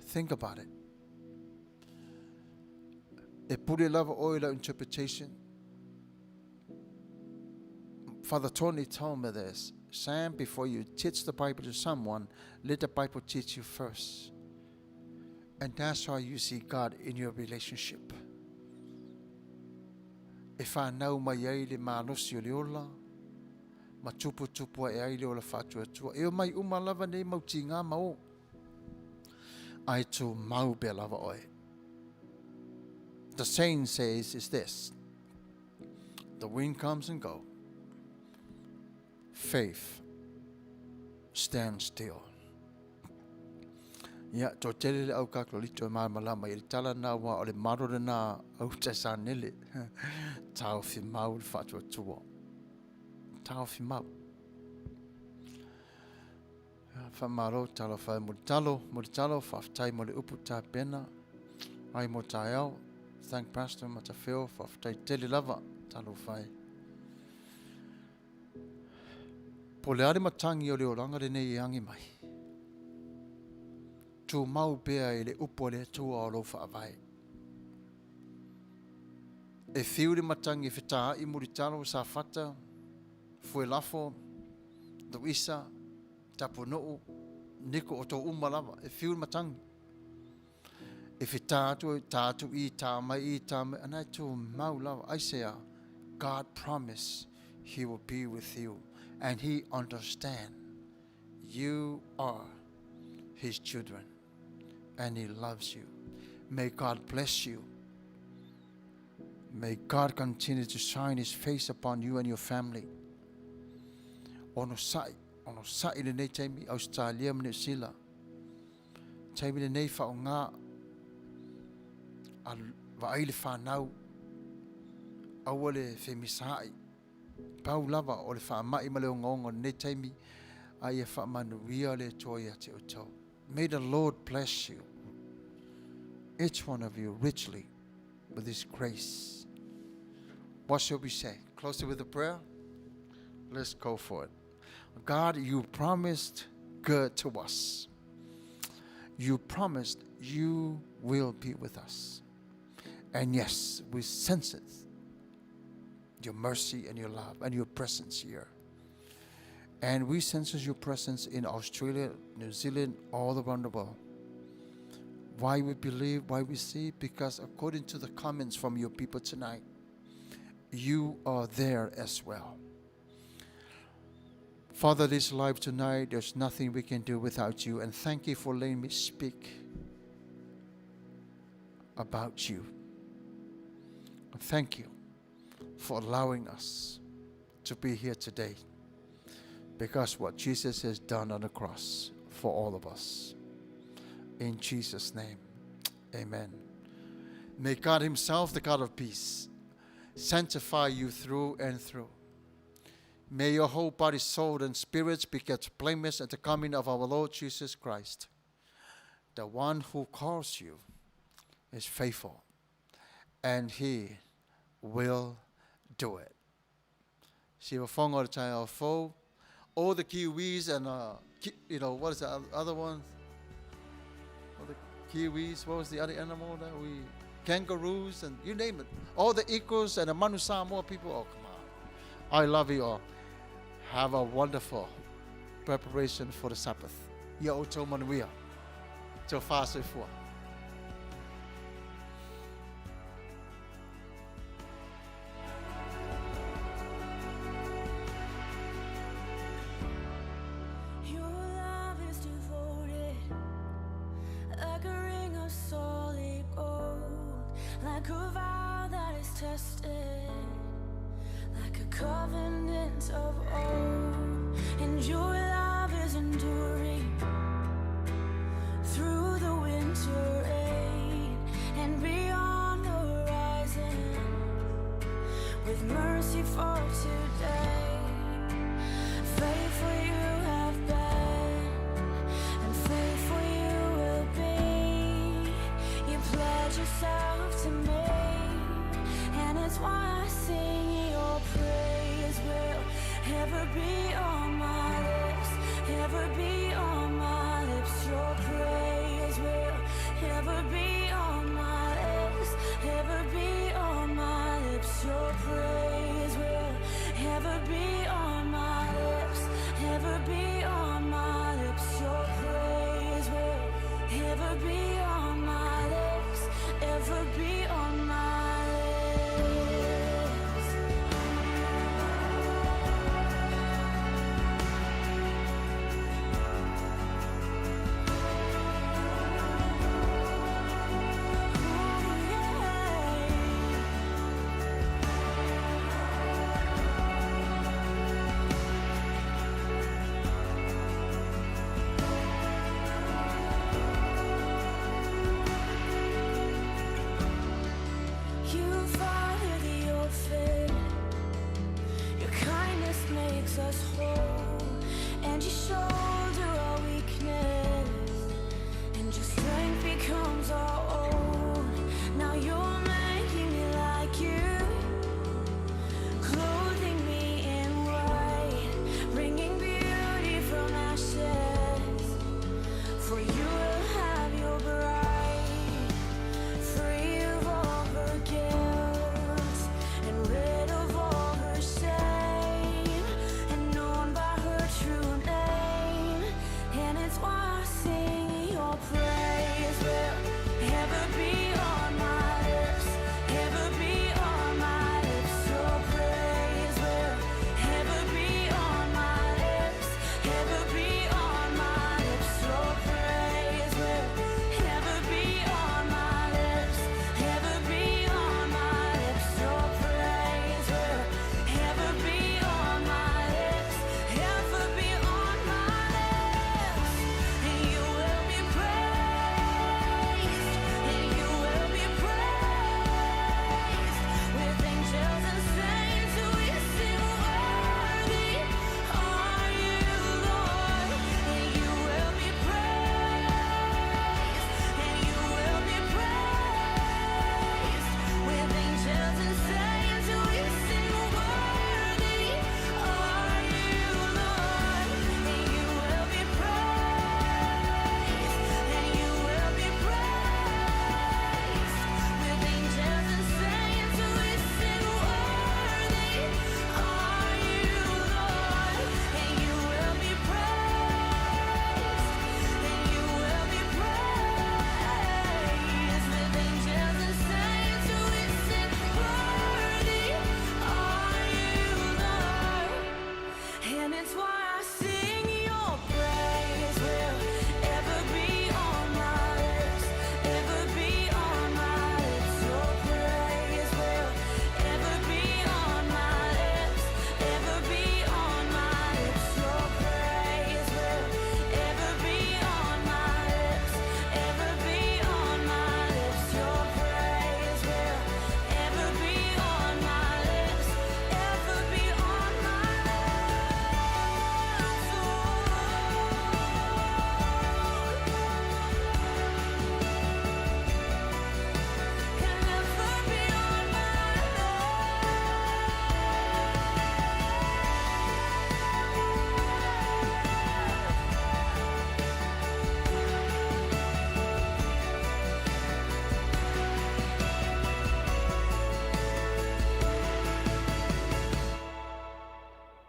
Speaker 2: Think about it. E pule lava oe i lau interpretation. Father Tony told me this. Sam, before you teach the Bible to someone, let the Bible teach you first. And that's how you see God in your relationship. E whanau mai ai le malosi o le ola, ma tuputupu ae ai le ola faatuatua. E omai uma lava nei mau tiga ma o. Ae tumau pea lava oe. The saying says is this: the wind comes and go. Faith stands still. Ia, toatele le au Katoliko e malamalama i le tala na aua o le malo lena a uta sa nele. Taofi mau le faatuatua. Taofi mau. Faamalo talofa e Mulitalo, Mulitalo, faafetai mo le upu tapena ai mo taeao. Thank Pastor Matafeo, faafetai tele lava, talofa e. Po o le a le matagi o le olaga lenei e agi mai? Tumau pea i le upu a le Atua o lou faavae. E fiu le matagi e fetaai Mulitalo, Safata, Fuelafo, Luisa, Tapunuu, Niko, o tou uma lava, e fiu le matagi. E fetā atu, tā atu i, tā mai i, tā mai, ana e tumau lava. Aisea, God promise He will be with you and He understand you are His children and He loves you. May God bless you. May God continue to shine His face upon you and your family. Onosai, onosai lenei taimi, Australia ma Niu Sila. Taimi lenei faaaoga a vaai le fanau, aua le femisaai. Pau lava o le faamai ma le ogaoga o lenei taimi, a ia faamanuia le Atua ia te outou. May the Lord bless you, each one of you richly with His grace. What shall we say? Close it with a prayer? Let's go for it. God, you promised good to us. You promised you will be with us. And yes, we sense it. Your mercy and your love and your presence here. And we sense your presence in Australia, New Zealand, all around the world. Why we believe, why we see? Because according to the comments from your people tonight, you are there as well. Father, this life tonight, there's nothing we can do without you. And thank you for letting me speak about you. Thank you for allowing us to be here today, because what Jesus has done on the cross for all of us. In Jesus' name, amen. May God himself, the God of peace, sanctify you through and through. May your whole body, soul, and spirit be kept blameless at the coming of our Lord Jesus Christ. The one who calls you is faithful, and he will do it. Sivafonga o le taeao fou. All the Kiwis and, what is the other one? All the Kiwis, what was the other animal that we... Kangaroos and you name it. All the eagles and the Manu Samoa people. Oh, come on. I love you all. Have a wonderful preparation for the Sabbath. Ia outou manuia. Tau faasoifua.
Speaker 3: Your love is devoted, like a ring of solid gold, like a vow that is tested, like a covenant of old. And your love is enduring through the winter rain and beyond the horizon, with mercy for today. Faithful you have been, and faithful you will be. You pledge yourself to me, and it's why I sing your praise will ever be on my lips, ever be on my lips. Your praise will Ever be on my lips, ever be on my lips. Your praise will ever be on my lips, ever be on.